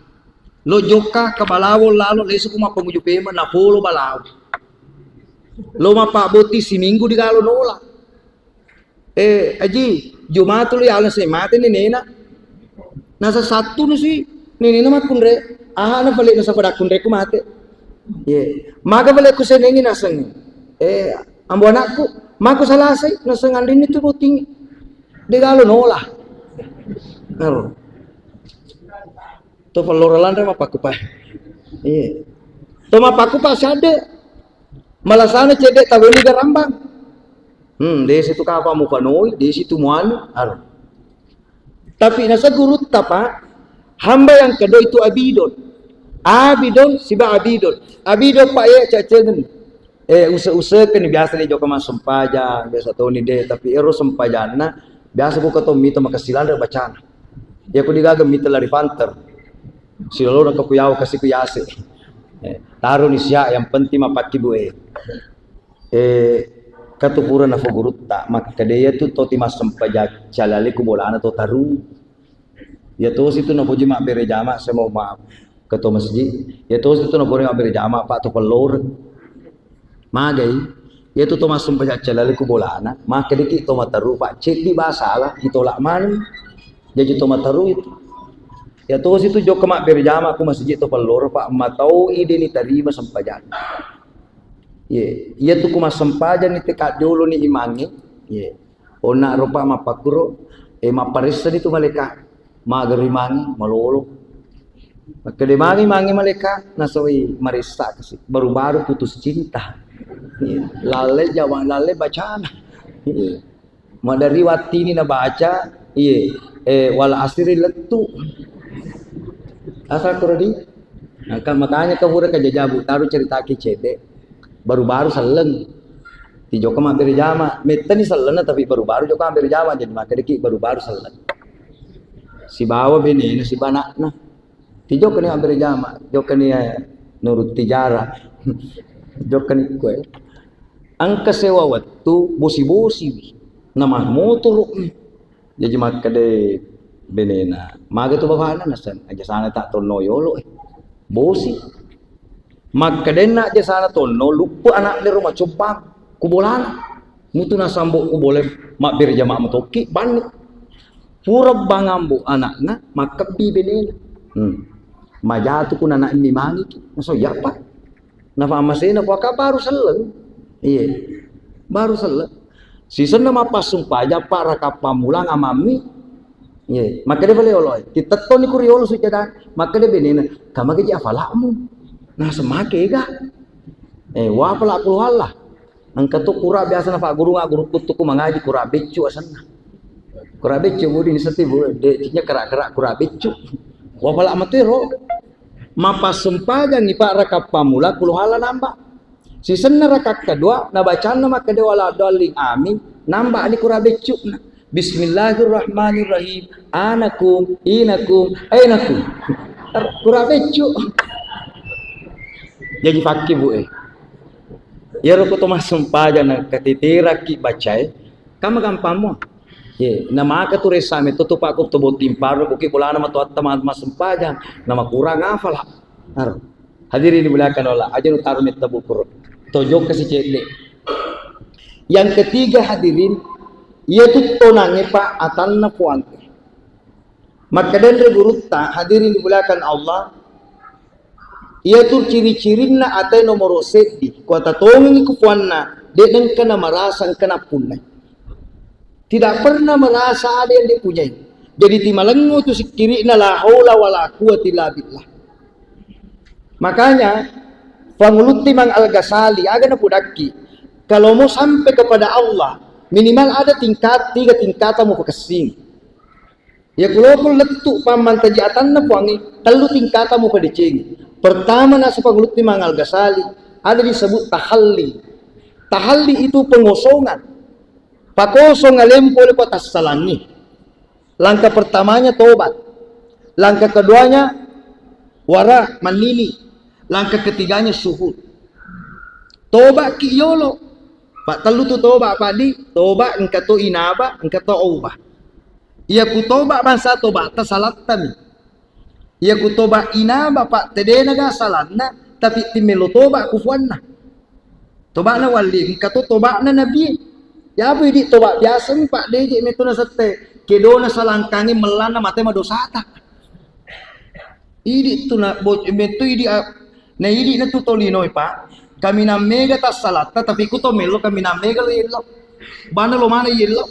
Lo jokka ke balawo lalo lesu ku mappamuju pemeng na polo balawo. Lo mappabbotting siminggu digalo nola. Eh, Aji, Jumatu lo yaleng se mate nenena. Nasa Sattu nusi nenena makkunre. Aha na pale nasa pada kunreku mate. Ye, maga pale ku senengi naseng. Eh, ambo anakku, mako salasai naseng anrinni tu botting. Degalo nola. Ero. To pelloro lanre mappakupa. Iya. To mappakupa sadde. Malasana cedde taweli garambang. Hmm, desi tu kapa mupanoi, desi tu muanu, aro. Tapi nasa gurutta, Pak, hamba yang kedua itu abidon. Abidon, siba abidon. Abidon, Pak, ya, cacen. Eh, use-useken biasa de jokka massempajang, biasa toni de, tapi ero sempajanna biasa buka to mita makassi lanre bacana. Ya ku digaga mita lari panter. Silolona ke kuyau kasi kuyase. Eh, taroni sia yang penting mapakki bu e. Eh, katu pura nafo gurutta, makkeda iya tu to ti massempajang calale ku bolana to taru. Iya tosi tu napoji mabbere jama, saya mohon maaf, ketua masjid. Iya tosi tu napoji mabbere jama, Pak, to pelloreng. Magai, iya tu to massempajang calale ku bolana, makkedaki to mataru, Pak, ceddi basala, itolak maneng. Jaji to mataru itu. Iya tosi tu jokka mabbere jama ku masjid to pelloreng, Pak, matau ide ni tarima sempajang. Iya, iya tu ku massempajang ni tekak jolo ni imangnge. Iya. Onna rupa mappakkuro, eh, mapparessani tu malaika. Maga rimangi, malolo. Makkeda mangi, mangi malaika, nasoi maressa kasi. Baru-baru putus cinta. Iya. Lalle jawang, lalle bacana. Iya. Madari wattini nabaca, iye, eh, wal asri lettu. Asal kuro di. Maka-, makanya kau pura kajajabu, taruh ceritaki cedde. Baru-baru selleng. Tijoka mabbere jama. Mettani sellenna tapi baru-baru joka mabbere jama. Jadi makkedaki baru-baru selleng. Sibawa benena, sibanakna. Tijokkani mabbere jama, jokkani, eh, nurut tijara. Jokkani kue. Engka sewa wettu, bosi-bosiwi. Namah motoro'mi. Jaji makkeda benena, "Maga tu bapakna?" Naseng, "Ajasana tak tonno yolo, eh. Bosi." Makkedenna ajasana tonno, luppu anakna ro macobbang ku bolana. Mutu nasambo ku bola, mabbere jama matokki, banni. Pura bangambo anakna, makkebbi benena. Hmm. Majatu ku nana'mi mangiki. Naso, "Iyapa?" Nafa masena ku aka baru selleng. Iye. Baru selleng. Sisenna mappassumpajang pa raka pammulang amammi. Iye. Makkeda pale olo, "Titettoni ku riolo sujada." Makkeda benena, "Kama gaji afalakmu?" Nah, semake ga. Eh, wa pala aku Allah. Engka tu kura biasa napaggurunga guru kuttuku mangaji kura beccu asenna. Kura beccu budi ni seti bu, de cinya kera-kera kura beccu. Wa pala matero. Mapassumpajangngi pa raka pamula kuluhala namba. Sisenna raka kedua, nabacanna makkeda wala dolling amin, namba ni kura beccu. Bismillahirrahmanirrahim. Anakum, inakum, ainakum. Kura beccu. Jaji fakki bu eh. Iyaro ko to massumpajang na katiterakki bacae, kama gampammu. Ye, na maka tu resa metto tu pakko to botting paru ko ki bolana matu atta ma-, massumpajang, na makurang afala. Aro. Hadirin dimuliakan Allah, aja nu taru metta bukuro. To jokka si cedde. Yang ketiga hadirin, iya tu tonange pa atanna puante. Makkedenre gurutta, hadirin dimuliakan Allah, iya tu ciri-cirinna atae nomoro seddi, kuata tongengi ku puanna, de nengka na marasa engka na punnai. Tidak pernah merasa ada yang dipunyai. Jadi timalengngo tu sikkiri'na la haula wala quwwata illa billah. Makanya, Pangulutti Imam Al-Ghazali, aga napudakki, kalau mau sampai kepada Allah, minimal ada tingkat, tiga tingkatan mupakessing. Ya, kuloko lettu pammantaji atanna puangi, tellu tingkatan mupadecengi. Pertama, nasu Pangulutti Imam Al-Ghazali, ada disebut tahalli. Tahalli itu pengosongan. Pakosong alemu pole patassalangi. Langkah pertamanya tobat. Langkah keduanya wara, mannini. Langkah ketiganya syuhud. Toba ki yolo. Pak tellu tu toba, Pak di, toba engka to inaba, engka to auba. Iya ku toba bangsa toba ta salattami. Iya ku toba inaba, Pak, tedena ga salanna, tapi timelo toba ku fuanna. Toba'na walli, engka to toba'na Nabi. Ya apa idi toba biasa mi, Pak, deje metu nasette. Kedona salangkangi mellanna mate madosata. Idi tu na bo-, metu idi a-, na idi na tu tolinoi, Pak. Kaminang mega tassalatta, tapi ku to melo kaminang mega lo yello. Bana lo mana yello.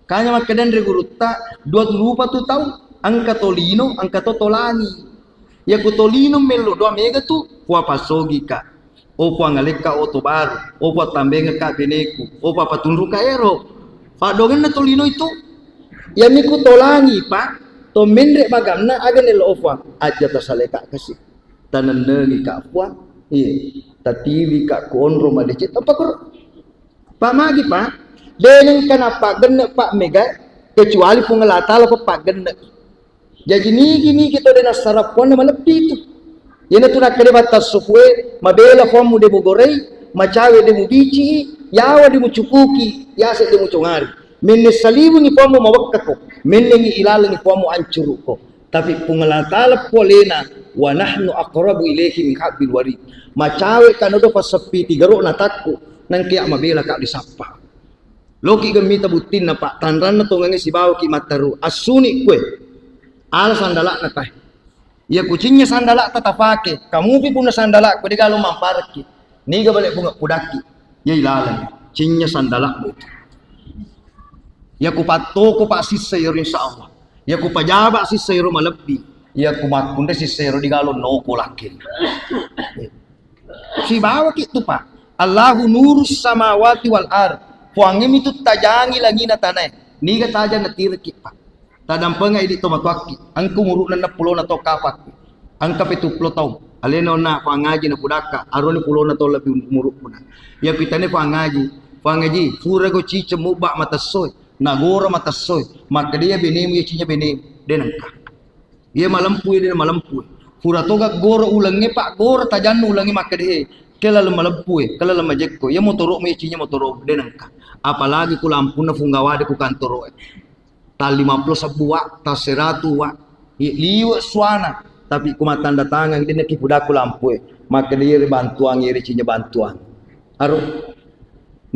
Kanya makkedanre gurutta, dua rupa tu tau, engka tolino, engka to tolangi. Iya ku tolino mello doa mega tu, pua pasogika. O Puang, alekka oto baru, o Puang, tambengekka beneku, o Puang, patunruka ero. Paddoangenna tolino itu. Iyami ku tolangi, Pak, to menre magamna aga nello, o Puang, aja tasaleka kasi. Tanennengika, Puang. Iya. Tatiwika ku onro madeceng, apa kuro? Pak magi, Pak? De nengka nappaggenne, Pak, mega, kecuali Puang Allah Taala pa paggenne. Jaji nigi-nigi to de nassarappuanna malebbi tu. Iyana tu nakkeda batta sufue, mabela Puammu de mugorei, macawe de mubici, yawa de mucukuki, yase de mucongari. Menne saliwengi Puammu mawekkako, mennengi ilalengi Puammu ancuruko. Tapi Puang Allah Taala polena, "Wa nahnu aqrabu ilaihi min hablil warid." Macawe ka nodo passeppi tigaro natakku, nangke mabela ka disappa. Loki gemmita buttinna, Pak, tanranna tongengnge sibawaki mattaru. Assuni kue. Ala sandala'na tae. Iya kucinnya sandala'ta tapake. Kamupi punna sandala'ku de galo mamparekki. Niga bale bunga pudakki. Iya ilaleng. Cinnya sandala'mu itu. Iya kupattoko, Pak, sissa iyaro, insya Allah. Iya kupajaba sissa iyaro malebbi. Iya kumakkunre sissa iyaro digalo noko lakkin. Sibawaki tu, Pak. Allahu nurus samawati wal ard. Puangnge mitu tajangi langina tanae. Niga tajang natireki, Pak. Tadampengeng idi tomatoakki. Engka umuru'na enneng pulona taung kapakku. Engka petuppulo taung. Alena onna Puang Haji napudakka, aroni pulona taung lebbi umuru'ku na. Iya pitane Puang Haji. Puang Haji, furago ciceng mubba matessoe. Nagora matessoe. Makkeda iya benemu, iya cinya benemu. De nengka. Iya malempu, iya de malempu. Fura toga gora ulengnge, Pak, gora tajannu ulengnge makkeda, "He, ke laleng malempu e, ke laleng majekko. Iya motoro'mu, iya cinya motoro'mu." De nengka. Apalagi ku lampunna fungawade ku kantoroe. Tang lima puluh sebbu wa, tang seratu wa. Iya, liwe suana. Tapi ku mattanda tangang, de naki pudaku lampu e. Makkeda iya ri bantuang, iya ri cinya bantuang. Aro.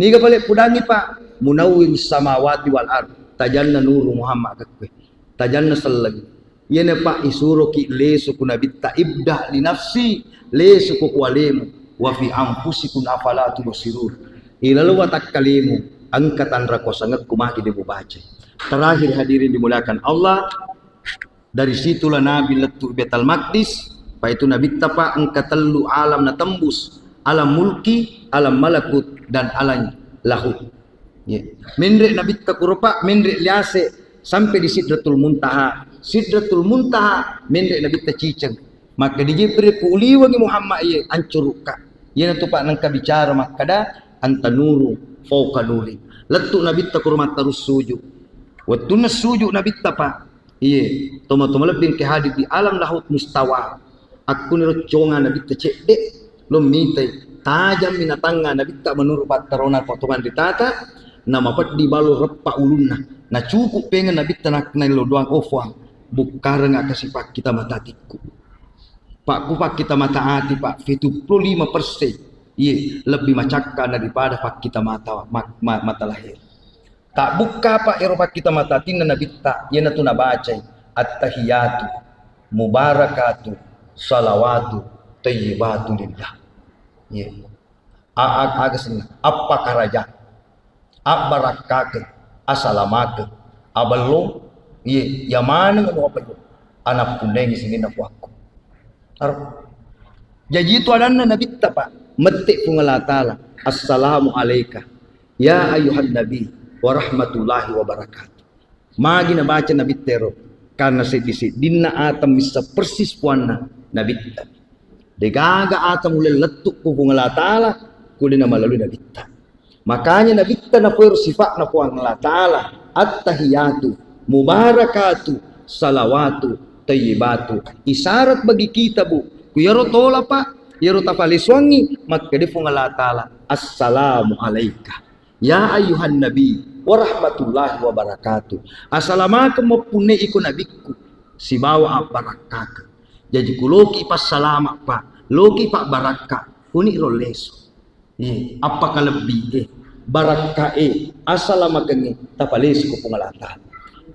Niga pale pudangi, Pak? Munawwirus samawati wal ard. Tajanna nuru Muhammad kekkue. Tajanna selleng. Iyana, Pak, isuroki lesu ku nabitta, "Ibda li nafsi," lesu ku kualemu, "wa fi anfusikum afala tubsirun." Ilalo watakkalemu, engka tanra kuasangekku magi de mubacai. Terakhir, hadirin dimuliakan Allah, dari situlah Nabi lettu Baitul Maqdis, pa itu nabitta, Pak, engka tellu alam natembus, alam mulki, alam malakut, dan alam lahut. Ye. Menre nabitta kuro, Pak, menre liase sampai di Sidratul Muntaha. Sidratul Muntaha menre nabitta ciceng. Maka di Jibril, "Ku uliwengi Muhammad ye, ancurukka." Iyanatu, Pak, nengka bicara makkada, "Anta nuru fauqa nuri." Lettu nabitta kuro matterus suju. Wettunna suju nabitta, Pak, iye, toma-toma lebbi engka hadir di alam lahut mustawa. Akkuniro conga nabitta cedde, lo mitai, tajammi natangnga nabitta menuru pattarona ko tongan ritata, namapeddi balo reppa ulunna. Nacuku pengeng nabitta nak-, naillo doang, "Oh Fuang, bukkareng aka sipakkita mata atikku." Pak, ku pakkita mata ati, Pak, pitu puluh lima persen. Iye, lebbi macakka daripada pakkita mata, ma-, ma-, mata lahir. Tabbukka, Pak, ero pakkita mata atinna nabitta, iyanatu nabacai, "Attahiyatu, mubarakatu, salawatu, tayyibatu lillah." Iye. A-, a-, aga senna, appakaraja, abbarakkakeng, asalamakeng, abellong, iye, iya maneng anu apa jo, anappunnengi sininna puakku. Aro. Jaji itu adanna nabitta, Pak, mette Puang Allah Ta'ala, "Assalamu alaika, ya ayuhan nabi, wa rahmatullahi wa barakatuh." Magi nabaca nabitta ero, karena seddi-seddinna atang missa persis puanna nabitta. Degaga atang mulle lettu ku Puang Allah Ta'ala, ku de namalalui nabitta. Makanya nabitta napoero sifa'na Puang Allah Ta'ala, "Attahiyatu, mubarakatu, salawatu, tayyibatu." Isyarat bagi kita, Bu. Ku yaro tola, Pak, yaro tapalesuangi, makkeda Puang Allah Ta'ala, "Assalamu alaika." Ya ayuhan nabi, wa rahmatullahi wa barakatuh. Asalamakeng mappunne iko nabikku, sibawa abbarakkakeng. Jaji ku loki passalama, Pak, loki pabbarakka, kuni ro lesu. Iye, appakalebbi e, barakka e, asalamakengnge, tapalesu ko Puang Allah Ta'ala.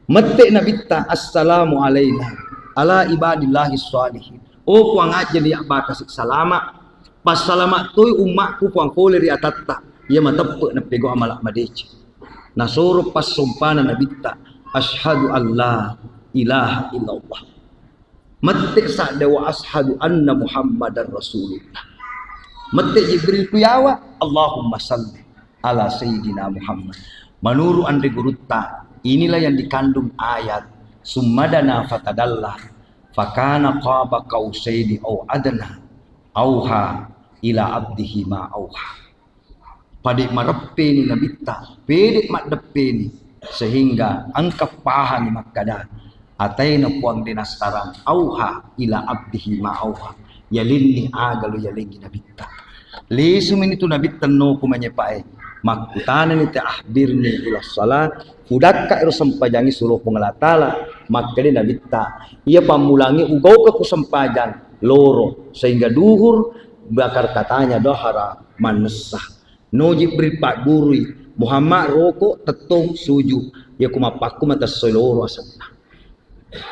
Mette nabitta, "Assalamu alaina, ala ibadillahi sholihin." Oh Puang, ajjali abbakasi salama. Passalama toi ummakku Puang pole ri atatta, iya mateppe nappegau amala madeceng. Nasoro passompana nabitta, "Asyhadu an la ilaha illallah." Mette sadde, "Wa asyhadu anna Muhammadar Rasulullah." Mette Jibril ku yawa, "Allahumma salli ala Sayyidina Muhammad." Menurut anre gurutta, inilah yang dikandung ayat, "Summa dana fatadalla, fakana qaba qausaini au adna, auha ila abdihi ma auha." Pade mareppeni nabitta, pede maddeppeni, sehingga engka pahangi makkada, ataena Puang de nassarang, auha ila abdihi ma auha, yalenni aga lo yalengi nabitta. Lesumi tu nabitta no ku manyepae, makkutanani te, "Akhbirni ila shalah," pudakka ero sempajangi suro Puang Allah Ta'ala, makkeda nabitta, "Iya pammulangi ugauka ku sempajang loro, sehingga duhur bakar katanya dohara mannessa." No Jibril paggurui, "Muhammad, roko, tettong, suju." Iya ku mappakku matessoi loro asenna.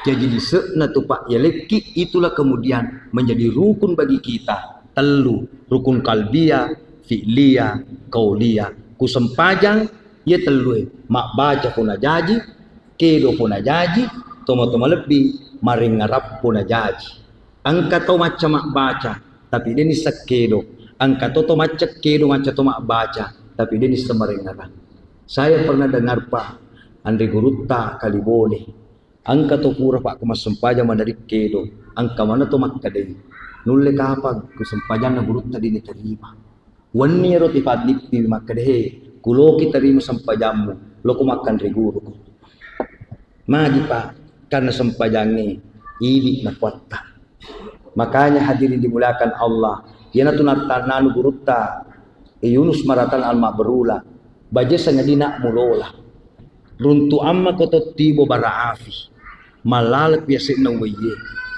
Jadi lisekna tu, Pak, yalekki, itulah kemudian menjadi rukun bagi kita. Tellu, rukun kalbia, fi'lia, kaulia. Ku sempajang, iya tellue, mabbaca pona jaji, kedo pona jaji, toma-toma lebbi, marengngarang pona jaji. Engka tau macca mabbaca, tapi de nisseng kedo. Engka to, to macca kedo, macca to mabbaca, tapi de nisseng marengngarang. Saya pernah dengar, Pak, anre gurutta Kalibone. Engka to pura, Pak, ko massempajang madarik kedo. Engka mana to makkedai, nulle kapang ku sempajanna gurutta dini terima. Wenni ero tipadippi makkeda, "He, kuloki terima sempajammu, loko makkanre guruku." Magi, Pak, karena sempajangnge idi nakuatta. Makanya hadirin dimuliakan Allah, iyanatu nattannanu gurutta Yunus Maratan Al-Mabrula, baja sangadi nak mulola. Runtu amma ko to tibo bara afi. Mallaleng ku yasenna uwaiye.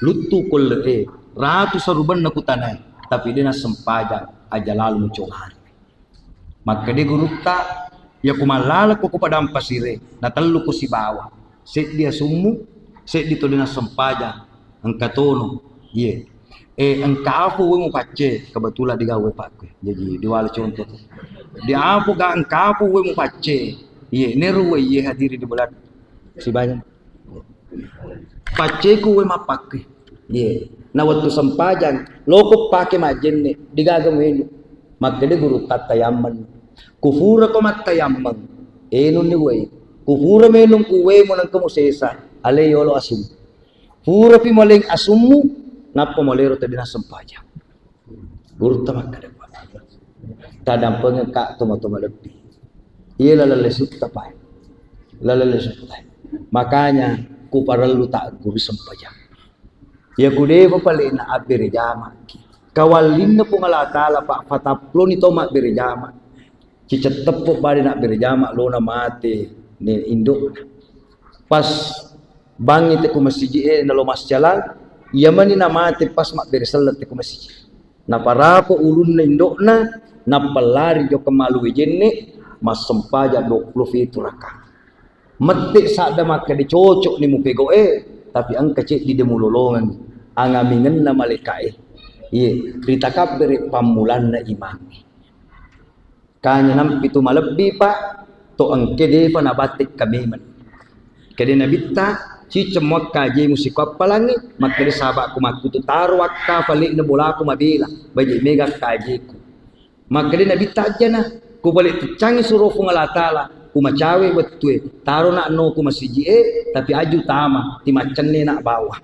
Luttu kolle'e. Ratu sarubenna ku tanae. Tapi de nassempajang aja lalu mucongari. Makkede gurutta, ya ku mallaleng ko ku padang pasire, na tellu ko sibawa. Seddi asummu, seddi to de nassempajang. Engka tono. Iye. Eh, engka afu we mupacce, kebetulan digawe Pak. Jadi, diwale contoh. Di afu ga engka afu we mupacce. Iye, neru we iye hadiri di bulan. Sibanya. Pacceku we mappakke. Iye. Na wettu sempajang, loko pake majjenne, digaga menu. Makkede gurutta tayammeng. Kufura ko mattayammeng. Enunni we. Kufura menung kuwe mo nengka musesa. Ale yolo asum. Purapi maleng asummu, nappa malero tadi nassempajang. Gurutta makkeda, Pak. Tadampengeng ka toma-toma lebbi. Iya laleng lesutta, Pak. Laleng lesutta. Makanya ku parellu tagguru sempajang. Ya ku depa palena abbere jamaki. Kawallinna Puang Allah Taala, Pak, fataploni to mabbere jama. Cicetteppe bade nabbere jama lona mate ne indokna. Pas bangi te ku masiji e nalo mascalang, iya mani namate pas mabbere selleng te ku masiji. Naparapo ulunna indokna, nappa lari jokka malu wejenne, massempajang dua puluh pitu raka. Mette sadda makkeda cocok ni mupego e, tapi engka ceddi de mulolongeng angamingenna malaika e. Iye, ritakabbere pammulanna imangnge. Kanya nampi tu malebbi, Pak, to engke depa nabatte kamemeng. Kede nabitta, ciceng muakkaje musiko appalangi, makkede sahabakku makkutu taro wakka fale'na bolaku mabela, baje mega kajeku. Makkede nabitta ajjana, ku bale teccangi suro Puang Allah Taala, ku macawe wettue, taro nak no ku masiji e, tapi aju tama, timaccenne nak bawah.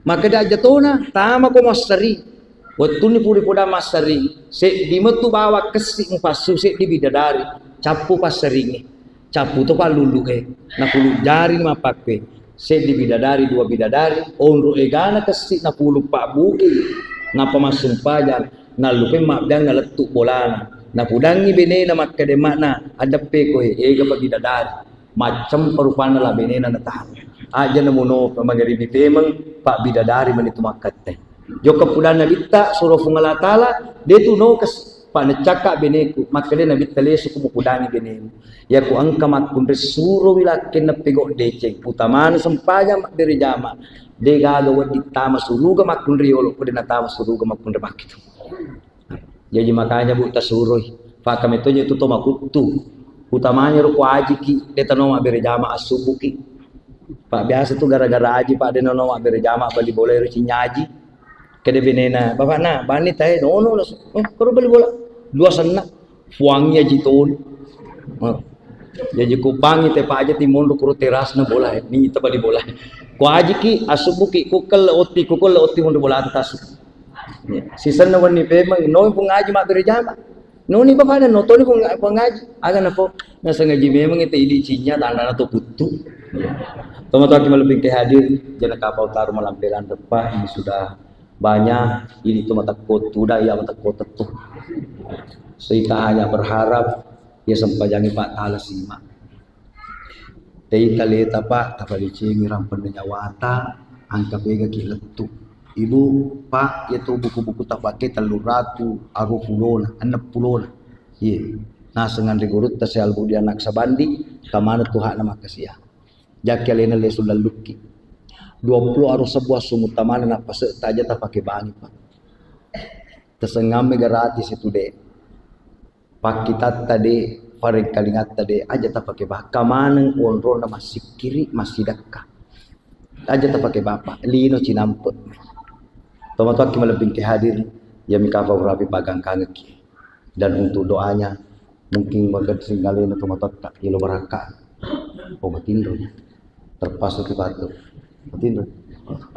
Makkeda aja tona, tama ko massari. Wettunni puri poda massari, seddi metu bawang kessi mupassu, seddi bidadari, cappu passaringnge, cappu to pallulu e, napulu jari mappakkue, seddi bidadari, dua bidadari, onro egana kessi napulu pabbuki, nappa massumpajang, nallupe mabbiang nalettu bolana, napudangi benena makkede makna, adeppe koe, ega pa bidadari. Maccempa rupanna la benena nataha. Aja namuno magaribi pemeng, Pak, bidadari mani tu makkatte. Jokka pudanna bitta, suro Puang Allah Taala, de tu nokes, Pak, necakka beneku, makkede nabitta lesu ku mupudangi benemu. Yaku engka makkunre suro wilakkenna pegok deceng, utamana sempajang mabbere jama, de gaga wedding tama suruga makkunre yolo, ko de natama suruga makkunre makkitu. Jaji makanya, Bu, tasuroi. Faka metto je tu to makuttu. Utamanya ro ko ajiki, de tano mabbere jama assubuki. Pak, biasa tu gara-gara aji, Pak, de nano mabbere jama bali bola ro cinyaji. Kede benena, "Bapak na, bani tae nono langsung." "Eh, koro bali bola?" "Dua senna." Fuangi aji toni. Oh. Jaji kupangi te Pak aja timonro kuro terasna bola, eh. Ni te bali bola. Ko ajiki, assubuki, kukelle otti, kukelle otti monro bola atas. Ya, sisenna wenni pemeng, noni Puang Aji mabbere jama. Noni bapakna, notoni Puang, Puang Aji. Aga nafo, nasengaji memang itu idi cinya, tandana to puttu. Ya. Tomatoaki malebbi engke hadir, jana kapau taru malampe landeppa, ini sudah banyak, ini to matekko tuda, iya matekko tettu. Saya hanya berharap, ya sempajangi Pak Taala sima. Tei kaleta, Pak, tafalicengi rampenna nyawata, angka pegaki lettu. Ibu, Pak, iya to buku-buku tapakke tellu ratu aru pulona, enneng pulona. Iye, naseng anre gurutta Syekh Albudi Anak Sabandi, tamana tu hakna makkasia. Jaki alena lesu lallukki. Dua puluh aru sebbu assumu tamana nappa setta aja tapake bangi, Pak. Tasengamme gratis itu, Dek. Pakkitatta de, parengkalingatta de, aja tapake bakka maneng onronna massikkiri, massidakka. Aja tapake bapa, lino cinampe. Tomatoakki malebbi engke hadir, yami kapa urapi pagangkangekki. Dan untuk doanya, Mungkin maga sing alena tu matotta, ilo barakka. Oh, matinro. Terpaksa kita tu. Matinro.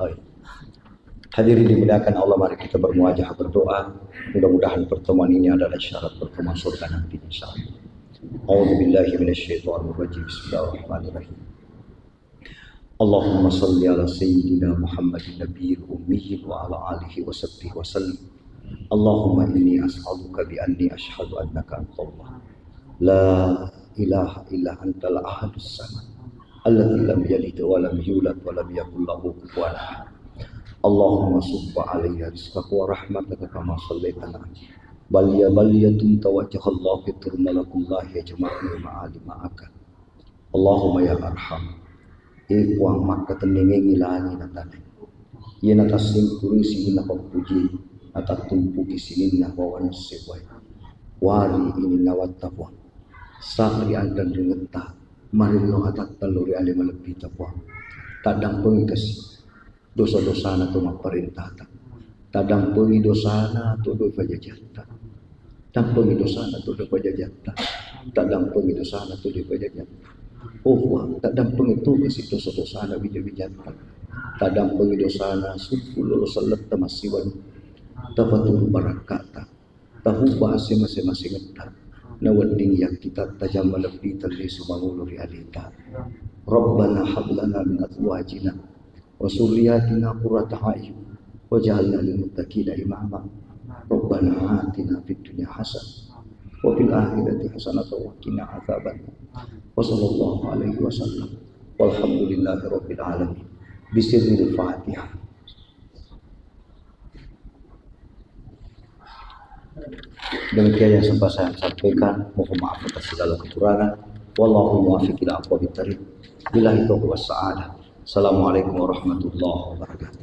Oh, iya. Hadirin dimuliakan Allah, mari kita bermuajah berdoa. Mudah-mudahan pertemuan ini adalah syarat pertemuan surga nanti, insya Allah. A'udzubillahi minasyaitonirrajim. Bismillahirrahmanirrahim. Allahumma salli ala sayyidina Muhammadin nabiyil ummi wa ala alihi wa sahbihi wa sallim. Allahumma inni as'aluka bi anni asyhadu annaka antallah. La ilaha illa antal ahadus samad. Alladzi lam yalid wa lam yulad wa lam yakul lahu kufuwan ahad. Allahumma subba alayya rizqaka wa rahmataka kama sallaita ala baliya baliyatun tawajjahallahu fi turmalakullahi yajma'u ma'ali ma'aka. Allahumma ya arham. E Puang, makkatennengengngi langi na tanae. Iye natassimpurui sininna pappuji, natattumpuki sininna wawana sewwae. Wari ini nawatta Puang. Sa'ri addanrengetta, marillo atatta lo ri ale malebbita Puang. Taddampengi kasi dosa-dosana to mapparentata. Taddampengi dosana to doi pajajatta. Dampengi dosana to doi pajajatta. Taddampengi dosana to doi pajajatta. Oh Puang, taddampengi to kasi dosa-dosana wija-wijatta. Taddampengi dosana sumpu lolo selletta massiwani. Tapaturu barakkata. Tahubba ase mase-masengetta. Nawedding yakkitatta jamma lebbi telli sumangulu ri aleta. Rabbana hab lana min azwajina wa dzurriyyatina qurrata a'yun waj'alna lil muttaqina imama. Rabbana atina fid dunya hasanah wa fil akhirati hasanatan wa qina adzabannar. Wa sallallahu alaihi wasallam. Walhamdulillahi rabbil alamin. Bisirril Fatihah. Demikian yang sempat saya sampaikan. Mohon maaf atas segala kekurangan. Wallahu muwaffiq ila aqwamit thariq. Billahi taufiq was sa'adah. Assalamualaikum warahmatullahi wabarakatuh.